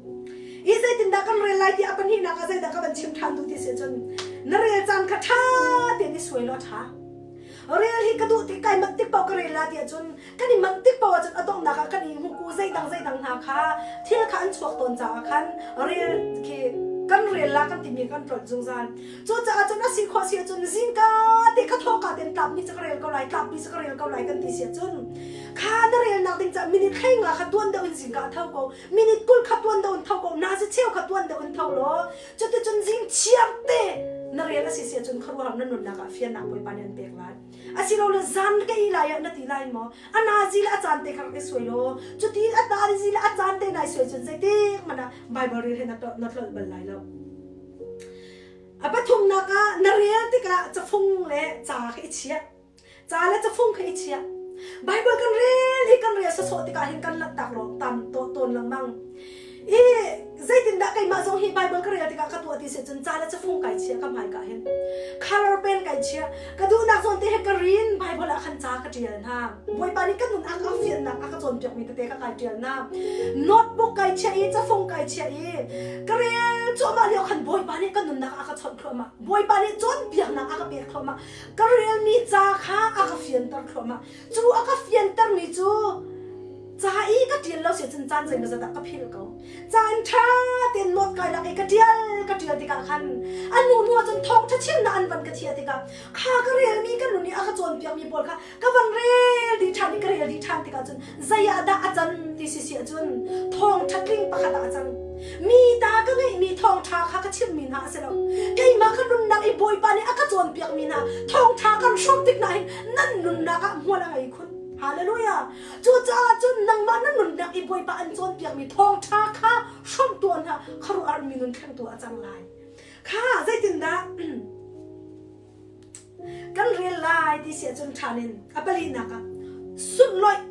I zeitindah kan rel lai ti a pahnihnak ah zeidah ka van chim ṭhan duh ti si cun na rel caan kha ṭha tein i suai law ṭha. Rel hi ka duh tik kai manh tik paoh ka rel la ti ahcun kan i manh tik paoh ahcun a donghnak ah kan i hmuku zeidang zeidang hna kha thil kha an chuak tawn caah khan rel khi kan rel la kan timi kan tlolh zungzal. Cucaah cun a si khawh si ahcun zingka te ka thawka ten tlap ni cu ka rel ko lai tlap ni cu ka rel ko lai kan ti si ahcun kha na relnak ding caah minute hlei nga kha tuan deuh in zingka tho ko minute 20 kha tuan deuh in tho ko nazi cheu kha tuan deuh in tho law cuticun zing chiar te na rel a si si ahcun khuaruahhar na nunnak ah fiannak Bawipa nih an pek lai asilole zan ka i lai ah na ti lai maw a nazi le a caan te kha rak i suai law cuti a nazi le a caan te nai suai cun zeitik hmanh ah Bible rel he na tlolh bal lai lo a pathumnak ah na rel tikah cafung le ca kha i chiah Ca le cafung kha i chiah. Bible kan rel hi kan rel sawsawh tikah hin kan lanhtak lo tam tawn lengmang. I zeitindah keimah zong hi Bible ka rel tikah ka tuah ti si cun ca le cafung kai chiah ka hmai ka hin. Color pen kai chiah. Ka duhnak zawn te he ka rin Bible ah khan ca ka tial hna. Bawipa nih ka nun a ka fiannak a ka cawnpiak mi tete ka kai tial hna. Notebook kai chiah i cafung kai chiah i ka rel cuahmah lio khan Bawipa nih ka nunnak a ka chawnh thluahmah. Bawipa nih cawnpiaknak a ka pek thluahmah. Ka relmi ca kha a ka fianter thluahmah. Cu a ka fiantermi cu ca i ka ṭial lo si cun caan zeimawzat ah ka philh ko. Caan ṭha tein note kai lak i ka ṭial ka ṭial tikah khan a nu hnu ah cun thawngṭha chimnak an van ka thiah tikah kha ka relmi ka nu nih a ka cawnpiakmi pawl kha ka van rel dih ṭhan i ka rel dih ṭhan tikah cun zei ah dah a can ti si si ahcun thawngṭha tling pakhat ah a cang. Mi ta ka ngeihmi thawngṭha kha ka chimmi hna a si lo. Keimah ka nunnak i Bawipa nih a ka cawnpiakmi hna thawngṭha kan hrawm tik hna hin nan nunnak ah hmual a ngei khun. Hallelujah! Cucaah cun nangmah na nunnak i Bawipa an cawnpiakmi thawngṭha kha hrawmh tuah hna, khuaruahhar mi nun thlengtu a cang lai. Kha zeitindah kan rel lai ti si ahcun ṭhan in a palinak ah sunhlawih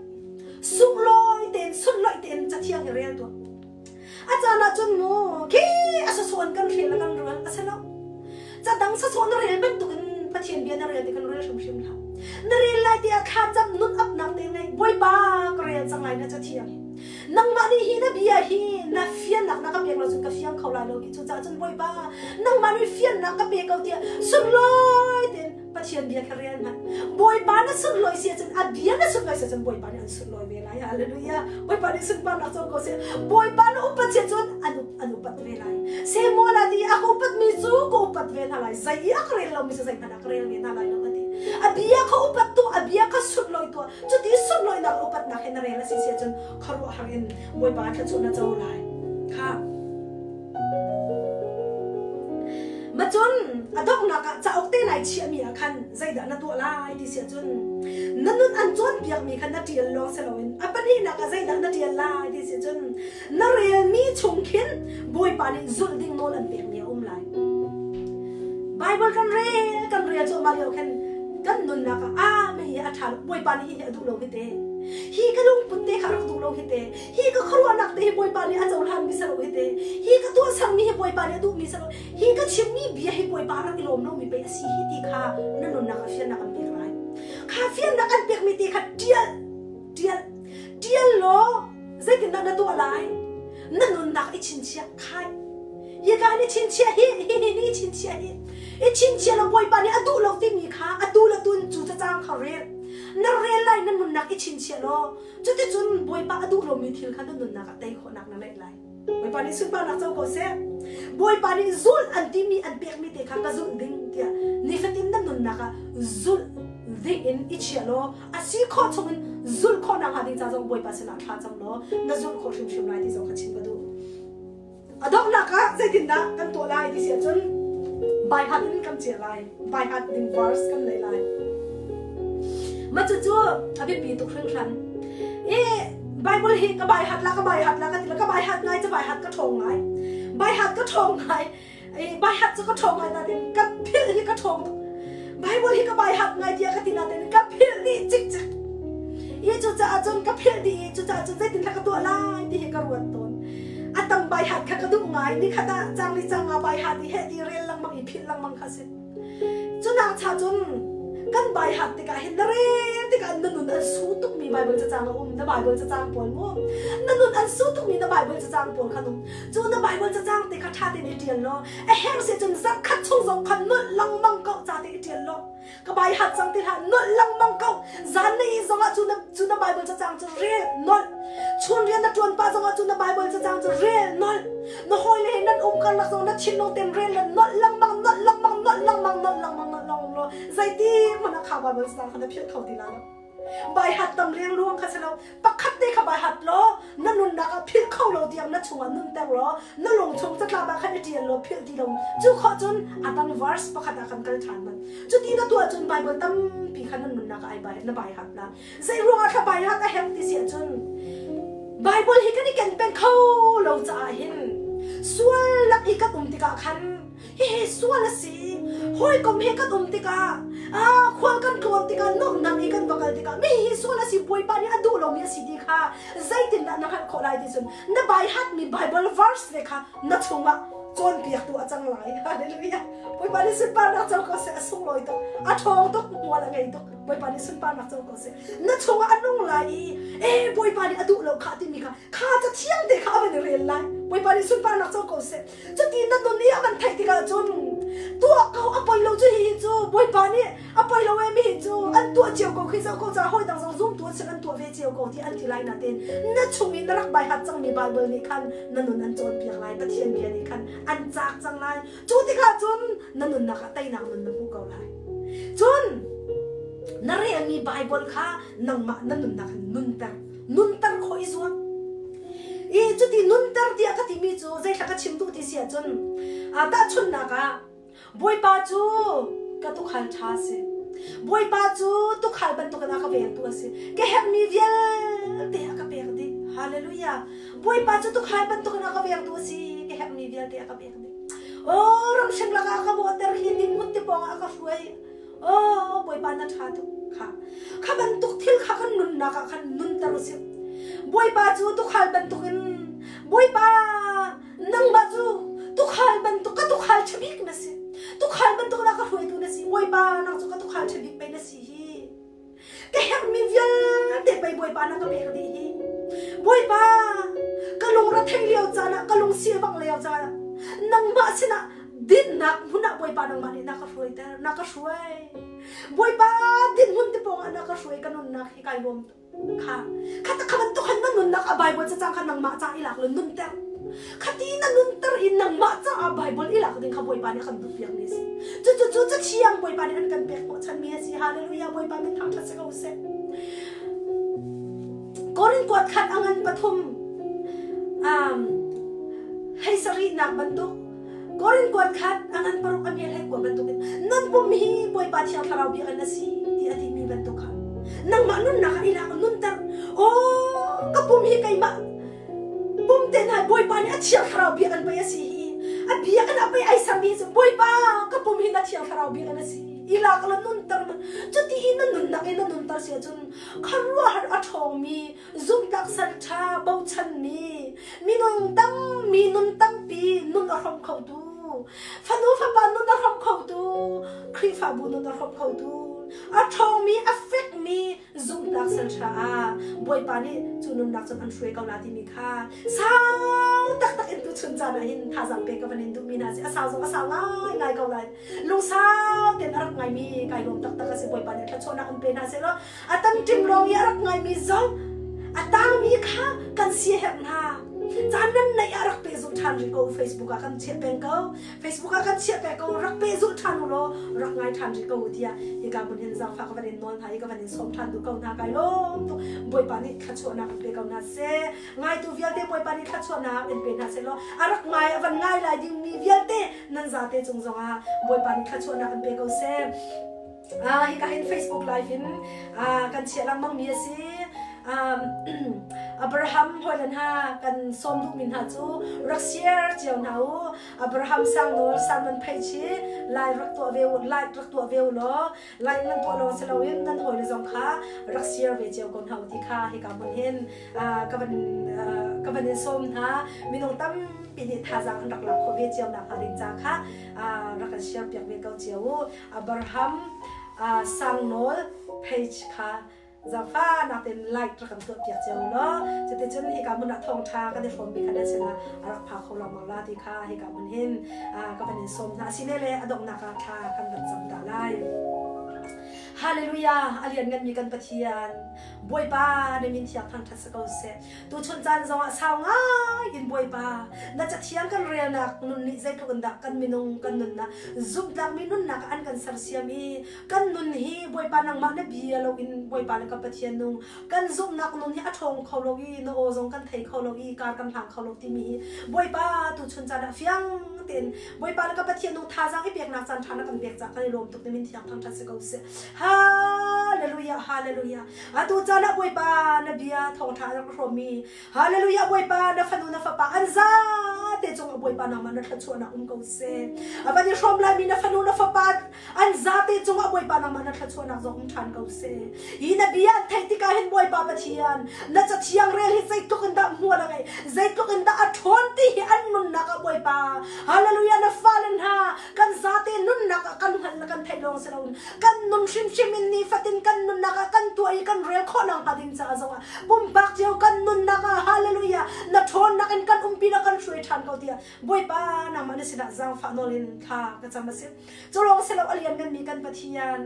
sunglawi tein sunhlawih tein cathiang hi rel tuah. A caan ahcun mu khi a sasawn kan rel kan rel a si lo. Ca dang sasawn na rel bantukin Pathian bia na rel ti kan rel hrimhrim hlah. Na rel lai ti ah thla cam nun apnak te ngei Bawipa ka rel cang lai na cathiang hi. Nangmah nih hi na bia hi na fiannak na ka pek lo cun ka fiang kho lai lo hi. Cucaah cun Bawipa nangmah nih fiannak ka pe ko tiah sunlawi tein Pathian bia kha rel hmanh. Bawipa na sunlawi si ahcun a bia na sunlawi si ahcun Bawipa nih an sunlawi ve lai. Hallelujah. Bawipa nih sunparnak co ko seh. Bawipa na upat si ahcun an an upat ve lai. Samuel a ti a ka upat mi cu ka upat ve hna lai. Zei i a ka rel lomi cu zeihmanh a ka rel ve hna lai lo a ti. A bia kha upat tuah, a bia kha sunlawi tuah. Cuti sunlawinak upatnak he na rel a si si ahcun khuaruahhar in Bawipa thluachuah na co lai. Kha. Macun a donghnak ah cauk te nai chiahmi ah khan zeidah na tuah lai ti si ahcun na nun an cawnpiakmi kha na ṭial lawng si loin a pahnihnak ah zeidah na ṭial lai ti si ahcun na relmi chung khin Bawipa nih zulh ding nawl an pekmi a um lai. Bible kan rel kan rel cuahmah lio khan kan nunnak ah ah mei hi a ṭha lo Bawipa nih hihi a duh lo hi te hi ka lungput te kha a rak duh lo hi te hi ka khuaruahnak te hi Bawipa nih a cohlanmi si lo hi te hi ka tuahsermi hi Bawipa nih a duhmi si lo hi ka chimmi bia hi Bawipa rak i lawm lomi pei a si hi ti kha na nunnak ah fiannak an pek lai. Kha fiannak an pekmi te kha ṭial ṭial ṭial law zeitindah na tuah lai? Na nunnak i chinchiah khai. Hi ka ni chinchiah hi hi hi ni chinchiah hi i chinchiah lo Bawipa nih a duh lo timi kha atu le tun cu cacang kha rel. Na rel lai na nunnak i chinchiah law cuticun Bawipa a duh lomi thil kha na nunnak ah tei khawhnak na neih lai. Bawipa nih sunparnak co ko seh. Bawipa nih zulh an timi an pekmi te kha ka zulh ding tiah nifatin na nunnak ah zulh ding in i chia law a si khawh chungin zulh khawhnak hnga ding ca zong Bawipa sinah thla cam law na zulh khawh hrimhrim lai ti zong kha chim ka duh. A donghnak ah zeitindah kan tuah lai ti si ahcun by heart in kan ciah lai. By heart ding verse kan nei lai. Mah cucu a biapi tuk hringhran. I Bible hi ka by heart la ka by heart la ka ti la ka by heart ngai ca by heart ka ṭhawng ngai. By heart ka ṭhawng ngai. I by heart cu ka ṭhawng ngai nain ka philh hi ka ṭhawng tuk. Bible hi ka by heart ngai tiah ka ti nain ka philh dih cikcek. I cucaah cun ka philh dih i cucaah cun zeitindah ka tuah lai ti hi ka ruat tawn. A tam by heart kha ka duh ngai. Nikhat ah cang li cang nga by heart i heh ti rel lengmang i philh lengmang kha si. Cunak cha cun kan bai hat tikah hin na rel tikah na nun an su tukmi Bible cacang a um na Bible cacang pawl mu na nun an su tukmi na Bible cacang pawl khan um cu na Bible cacang te kha ṭha tein i ṭial law a herh si cun zarhkhat chung zong khan nolh lengmang ko ca te i ṭial law ka bai hat cang ti hlah nolh lengmang ko zan na ih zongah cu na cu na Bible cacang cu rel nolh chun rian na ṭuan pah zongah cu na Bible cacang cu rel nolh na hawile he nan um karlak zong na thinlung ten rel le nolh lengmang nolh lengmang nolh lengmang nolh lengmang nolh lengmang law zeiti hmanh ah kha Bible cacang kha na philh kho ti la lo bai hat tam riangruang kha si lo pakhat te kha bai hat law na nunnak ah philh kho lo tiang na chungah nunter law na lung chung catlap ah khan i ṭial law philh ti lo cu khawh cun a dang verse pakhat ah kan kal ṭhan man cuti na tuah cun Bible tampi kha na nunnak ah ai bai na bai hat la zei ruangah thla bai hat a herh ti si ahcun Bible hi kan i ken peng kho lo caah hin sual lak i kan um tikah khan hihi sual a si hawikom he kan um tikah ah khual kan tlawn tikah nuamhnak i kan va kal tikah mi hi sual a si bawipa nih a duh lomi a si ti kha zeitindah na hngalh khawh lai ti cun na bai hatmi Bible verse le kha na chungah cawnpiaktu a cang lai hallelujah bawipa nih sunparnak co ko seh a sunglawi tuk a ṭhawng tuk hmual a ngei tuk bawipa nih sunparnak co ko seh na chungah a nung lai i e bawipa nih a duh lo kha timi kha kha cathiang te kha a van i rel lai bawipa nih sunparnak co ko seh Cuti na nun i a van theih tikah cun tuah ko a poi lo cu hihi cu Bawipa nih a poi lo ee mi hi cu an tuah cio ko khi zoh ko ca hawi dang zong zumtu an si an tuah ve cio ko ti an ti lai nain na chung i na rak bai hat cangmi Bible nih khan na nun an cawnpiak lai Pathian bia nih khan an caak cang lai cu tikah cun na nunnak ah teinak nun na hmu ko lai cun na relmi Bible kha nangmah na nunnak in nunter nunter khawh i zuam I cuti nunter tiah ka timi cu zeithla ka chim duh ti si ahcun tahchunhnak ah Bawipa cu ka tuukhal ṭha a si. Bawipa cu tukhal bantukin a ka vengtu a si. Ka herhmi vialte a ka pek dih. Hallelujah. Bawipa cu tukhal bantukin a ka vengtu a si. Ka herhmi vialte a ka pek dih. Oh, ramhring lakah a ka bawhter hi dinhmun ti pawngah a ka hruai. Oh, Bawipa na ṭha tuk kha. Kha bantuk thil kha kan nunnak ah khan nunter u sih. Bawipa cu tukhal bantukin Bawipa nangmah cu tukhal bantuk ka tukhal ṭhabik na si. Tukhal bantuk na ka hruaitu na si. Bawipa nang cu ka tukhal ṭhabik pei na si hi. Ka herhmi vialte pei Bawipa na ka pek dih hi. Bawipa, ka lungre thei lio caan ah, ka lung si bang lio caan ah, nangmah sinah dinnak hmun ah Bawipa nangmah nih na ka hruaiter, na ka hruai. Bawipa dinhmun te pawng ah na ka hruai ka nunnak hi kai lawm tuk. Kha, kha kha bantuk khan na nunnak a Bible cacang kha nangmah ca i lak le nunter. Khati na nunter i nangmah caah Bible i lak ding kha Bawipa nih a kan duhpiak mi a si. Cucu Cathiang Bawipa nih an kan pek hnawhchan mi a si. Hallelujah Bawipa min thangṭhat si ko seh. Korin kuat khat a ngan pathum um, hei sarihnak bantuk Korin kuat khat a ngan paruk a hmel hei kua bantukin nan pum hi Bawipa Thiang Thlarau biakinn a si ti a timi bantuk kha nangmah nunnak ah i lak nunter. Aw ka pum hi keimah Pumte hna Bawipa nih a Thiang Thlarau biakinn pei a si hi. A biakinn ah pei ai sermi cu Bawipa ka pum hi na Thiang Thlarau biakinn a si. I lak la nunter ma. Cuti i na nunnak i na nunter si ahcun khuaruahhar a ṭhawngmi, zumhtlak salṭha bochanmi, minung tam mi nun tampi nun a hrawm khotu, fanu fapa nun a hrawm khotu, Khrihfabu nun a hrawm khotu, a ṭhawngmi, a fekmi zumhnak salṭha ah Bawipa nih cu nunnak cun an hruai ko la timi kha sau taktak in tuchun caan ah hin thazaang pek ka van in duhmi hna si a sau zong a sau ngai ngai ko lai lungsau tein a rak ngaimi kai lawm taktak a si Bawipa nih thluachuahnak in pe hna seh law a tam ṭim lawng i a rak ngaimi zong a tangmi kha kan siaherh hna caan nan neih ah rak pehzulh ṭhan rih ko Facebook ah kan chiah peng ko Facebook ah kan chiah pek ko rak pehzulh ṭhan u law rak ngai ṭhan rih ko u tiah hika hmun hin zaangfah ka van in nawl hna i ka van in sawm ṭhan duh ko hna kai lawm tuk Bawipa nih thluachuahnak in pe ko hna seh ngaitu vialte Bawipa nih thluachuahnak in pe hna seh law a rak ngai a van ngai lai dingmi vialte nan zate cung zongah Bawipa nih thluachuahnak in pe ko seh hika hin Facebook live in kan chiah lengmang mi a si Abraham hawilan ha kan sawm duhmi hna cu rak share cio hna u Abraham Sang Nawl Simon Page hi like rak tuah ve like rak tuah ve u law like nan tuah lawng si loin nan hawile zong kha rak share ve cio ko hna u ti kha hika hmun hin ka van ka van in sawm hna minung tampi nih thazaang an rak lak khawh ve cio nak hnga ding ca kha rak kan share piak ve ko cio u Abraham Sang Nawl page kha zaangfahnak tein like rak kan tuahpiak cio law cuticun hika hmun ah thawngṭha kan i hrawmmi kha nan sinah a rak pha kho lengmang la ti kha hika hmun hin ka van in sawm hna sine le a donghnak ah thla kan van cam ta lai. Hallelujah a liannganmi kan Pathian Bawipa na min thiang thangṭhat si ko seh Tuchun caan zongah sau ngai in Bawipa na cathiang kan relnak nun nih zeitluk in dah kan minung kan nunnak zumhtlakmi nunnak ah an kan sersiam i kan nun hi Bawipa nangmah na bia loin Bawipa le ka Pathian nung kan zumhnak nun hi a ṭhawng kho lo i na aw zong kan thei kho lo i kar kan hlang kho lo timi hi Bawipa tuchun caan ah fiang tein Bawipa le ka Pathian nung thazaang i peknak caan ṭha na kan pek caah kan i lawm tuk na min thiang thangṭhat si ko seh. Hallelujah Hallelujah Atu caan ah Bawipa na bia thawngṭha a rak hrawmmi Hallelujah Bawipa na fanu na fapa an zate cungah Bawipa nangmah na thluachuahnak um ko seh. A van i hrawm laimi na fanu na fapa an zate cungah Bawipa nangmah na thluachuahnak zong um ṭhan ko seh. Hi na bia an theih tikah hin Bawipa Pathian na cathiang rel hi zeitluk in dah hmual a ngeih zeitluk in dah a ṭhawn ti hi an nunnak ah Bawipa Hallelujah na fale hna kan zate nunnak ah kan hngalh le kan theih lawng si loin kan nun hrimhrim in nifatin kan nunnak ah kan tuah i kan rel khawh nakhnga ding caah zongah pumpak cio kan nunnak ah hallelujah na ṭhawnnak in kan umpi na kan hruai ṭhan ko tiah Bawipa nangmah na sinah zaangfah nawl in thla ka cam a si cu lawng si lo a liannganmi kan Pathian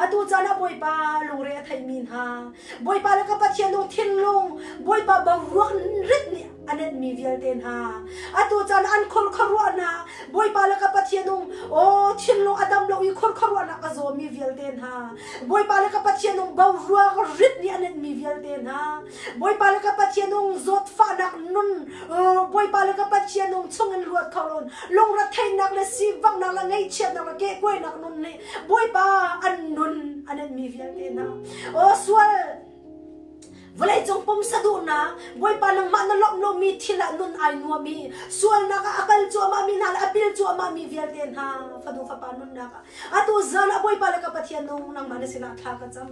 atu caan ah Bawipa lungre a theimi hna Bawipa le ka Pathian nung thinlung Bawipa boruak rit nih a nenhmi vialte hna atu caan an khul khuaruahnak Bawipa le ka Pathian nung aw thinlung a dam lo i khurkhuaruahnak a zawmi vialte hna, Bawipa le ka Pathian nung boruak rit nih a nenhmi vialte hna, Bawipa le ka Pathian nung zawtfahnak nun, Bawipa le ka Pathian nung chungin luat kho loin lungretheihnak le sivanghnak le ngaihchiatnak le kehkuainak nun nih Bawipa an nun a nenhmi vialte hna, aw sual Vawleicung pumsa duhnak, Bawipa nangmah na lawmh lomi thil ah nun ai nuam i sualnak ah a kal cuahmahmi hna le a pil cuahmahmi vialte hna fanu fapa nunnak ah atu zan ah Bawipa le ka Pathian nung nangmah na sinah thla ka cam.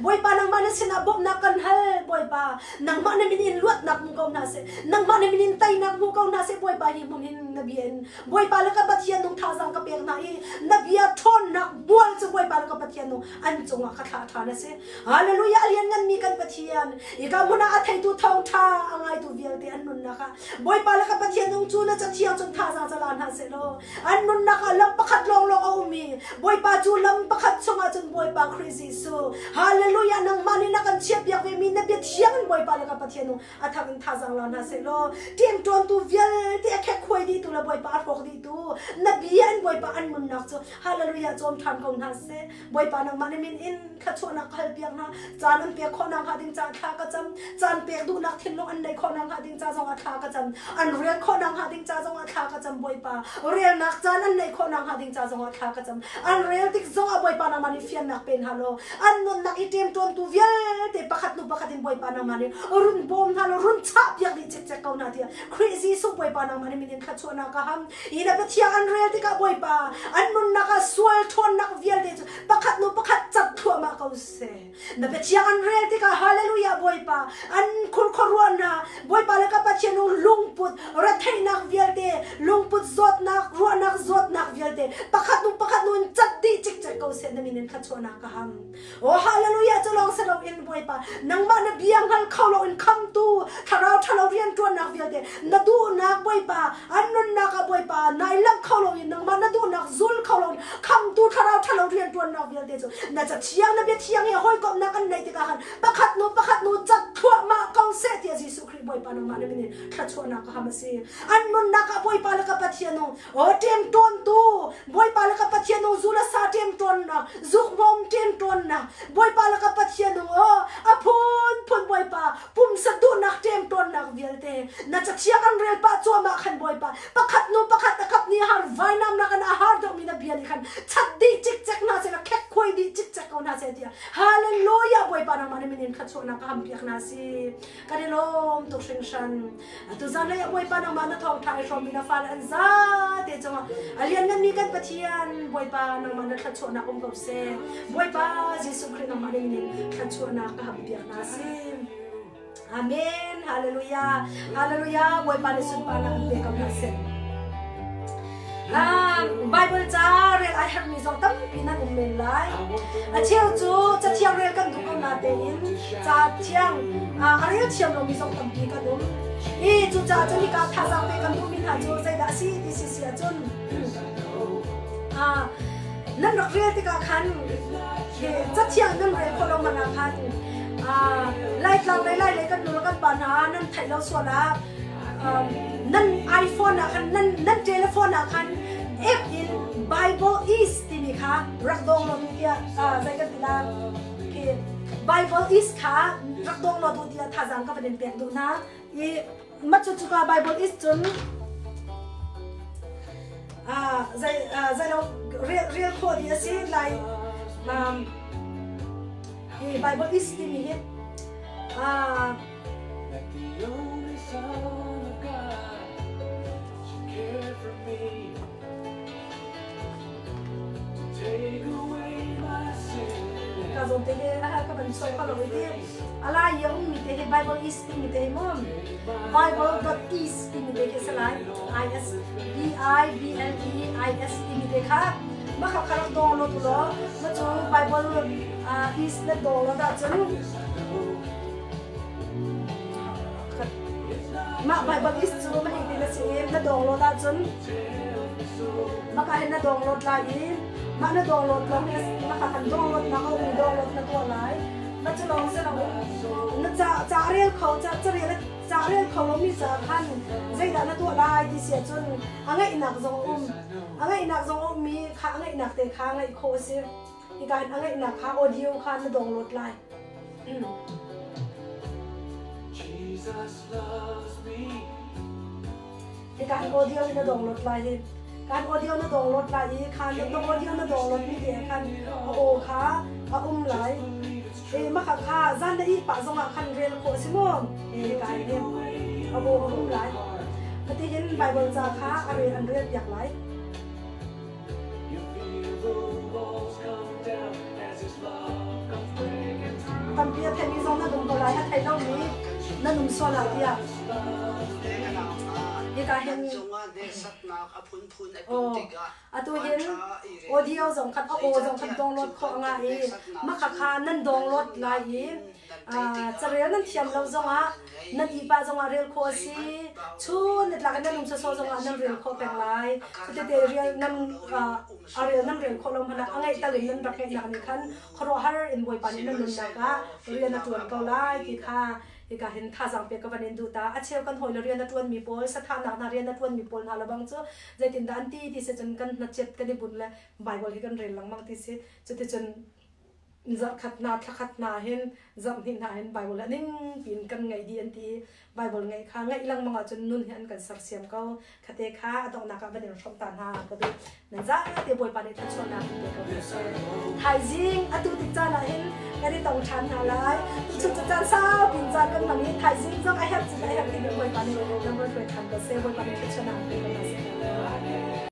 Bawipa nangmah na sinah bawmhnak kan hal. Bawipa nangmah na min in luatnak hmu ko hna seh. Nangmah na min in teinak hmu ko hna seh. Bawipa hi hmun hin na bia in Bawipa le ka Pathian nung thazaang ka pek hna i na bia ṭhawnnak bual cu Bawipa le ka Pathian nung an cungah ka thlah ṭhan a si. Hallelujah a liannganmi kan Pathian hika hmun ah a theitu thawngṭha a ngaitu vialte an nunnak ah Bawipa le ka Pathian nung cu na cathiang cun thazaang ca la hna seh law an nunnak ah lam pakhat lawnglawng a um i Bawipa cu lam pakhat chungah cun Bawipa Khrih Jesuh Hallelujah nangmah nih na kan chiahpiak vemi na bia thiang in Bawipa le ka Pathian nung a thang in thazaang la hna seh law ṭemṭawntu vialte a khekkhuai dihtu le Bawipa a hrawk dihtu na bia in Bawipa an nunnak cu Hallelujah cawm ṭhan ko hna seh Bawipa nangmah na min in thluachuahnak ka halpiak hna. Caan an pek khawh nakhnga ding caah thla ka cam. Caan pek duhnak thinlung an neih khawh nakhnga ding ca zongah thla ka cam. An rel khawh nakhnga ding ca zongah thla ka cam Bawipa. Relnak caan an neih khawh nakhnga ding ca zongah thla ka cam. An rel tik zongah Bawipa nangmah nih fiannak pe hna law an nunnak i ṭemṭawntu vialte pakhat hnu pakhat in Bawipa nangmah nih run bawm hna law run chahpiak dih cikcek ko hna tiah Khrih Jesuh Bawipa nangmah nih min in thluachuahnak ka ham. Hi na Pathian an rel tikah Bawipa an nunnak ah sual ṭhawnnak vialte cu pakhat hnu pakhat cat thluahmah ko seh. Na Pathian an rel tikah Hallelujah Bawipa an khurkhuaruahnak Bawipa le ka Pathian lungput retheihnak vialte lungput zawtnak ruahnak zawtnak vialte pakhat hnu pakhat hnu in cat dih cikcek ko seh na min in thluachuahnak ka ham. Oh hallelujah cu lawng si loin Bawipa nangmah na bia hngal kho loin khamtu thlarau ṭhalo rianṭuannak vialte na duhnak Bawipa an nunnak ah Bawipa nai langh kho loin nangmah na duhnak zul kho loin khamtu thlarau ṭhalo rianṭuannak vialte cu na cathiang na bia thiang he hawikomhnak an neih tikah khan pakhat hnu pakhat hnu cat thluahmah ko seh tiah Jesuh Khrih Bawipa nangmah na min in thluachuahnak ka ham a si an nunnak ah Bawipa le ka Pathian Aw ṭemṭawntu Bawipa le ka Pathian nung zu le sa ṭemṭawnnak zukhnawm ṭemṭawnnak Bawipa le ka Pathian nung aw a phunphun Bawipa pumsa duhnak ṭemṭawnnak vialte na cathiang an rel pah cuahmah khan Bawipa pakhat hnu pakhat a kap nih har vainam nak in a har deuhmi na bia nih khan chat dih cikcek hna seh khek khuai dih cikcek ko hna seh tiah Hallelujah Bawipa nangmah na min in thluachuahnak ka ham piak hna si kan i lawm tuk hringhran Tuzan lei ah Bawipa nangmah na thawngṭha i hrawmmi na fale an zate cungah a liannganmi kan Pathian Bawipa nangmah na thluachuahnak um ko seh. Bawipa Jesuh Khrih nangmah ning in thluachuahnak ka hampiak hna si. Amen. Hallelujah. Hallelujah. Bawipa nih sunparnak in pe ko hna seh. Bible ca rel ai herhmi zong tampi nan um men lai. A cheu cu cathiang rel kan duh ko natein ca thiang a rel thiam lomi zong tampi kan um. I cucaah cun hika thazaang pe kan duhmi hna cu zeidah a si ti si si ahcun nan rak rel tikah khan cathiang nan rel khawh lo hmanh ah khan Laitlang lei lai lei kan nu le kan pa hna nan theih lo sual ah nan iPhone ah khan nan nan telephone ah khan app in Bible is timi kha rak download u tiah zei kan ti la khi Bible is kha rak download u tiah thazaang ka van in pek duh hna i ma cu cuka Bible is cun zei zei lo rel rel khawh dih a si lai hi Bible is timi hi Ka zawn te hi ka van soi kho lo i ti a lai i a ummi te hi Bible is timi te hi mu Bible.is timi te khi si lai I S B I B L E I S timi te kha ma kha kha rak download u law ma cu Bible is na download ahcun Mah Bible is cu ma hei ti na si i na download ahcun maka hin na download lai i mah na download lawng hi maka kan download nak a um i download na tuah lai. Ma cu lawng si lo na ca ca rel kho ca carel ca rel kho lomi ca khan zeidah na tuah lai ti si ahcun a ngaihnak zong a um. A ngaihnak zong a ummi kha a ngaihnak te kha ngaih khawh a si. Hika hin a ngaihnak kha audio kha na download lai. Hika hin audio hi na download lai hi. Kan audio na download lai i khan na audio na download mi te khan a aw kha a um lai. E makha kha zan na ih pah zongah khan rel khawh a si maw? E hika hin a aw a um lai. Ati hin Bible ca kha a rel an rel piak lai. Tampi a theimi zong nan um ko lai, a thei lomi nan um sual ah tiah. Hika hin atu hin audio zong khan a aw zong khan download khawh nga i maka kha nan download lai i carel nan thiam lo zongah nan ihpah zongah rel khawh a si. Chun nitlak in nan um sawsawh zongah nan rel khawh peng lai. Cutete rial nan a rel nan rel khawh lo hmanh ah a ngeih tal in nan rak ngeihnak nih khan khuaruahhar in Bawipa nih nan nunnak ah rian a ṭuan ko lai ti kha hika hin thazaang pek ka van in duh ta. A cheu kan hawile rian a ṭuanmi pawl, sathahnak hna rian a ṭuanmi pawl hna lebang cu zeitindah an ti ti si cun kan hnachet kan i bunh le Bible hi kan rel lengmang ti si. Cuticun zarhkhat hna thlakhat hna hin zarhhnih hna hin Bible a ning piin kan ngaih dih an ti i Bible ngaih kha ngaih lengmang ahcun nun hi an kan sersiam ko. Khate kha a donghnak ah van in hrawmh ta hna ka duh. Nan zate Bawipa nih thluachuahnak in pe ko hna seh. Thaizing atu tik caan ah hin kan i tong ṭhan hna lai. Tuchun cu caan sau pin caan kan hmang i thaizing zong a herh cun a herh ti Bawipa nih lam hruai ṭhan ko seh. Bawipa nih thluachuahnak in pe ko hna seh.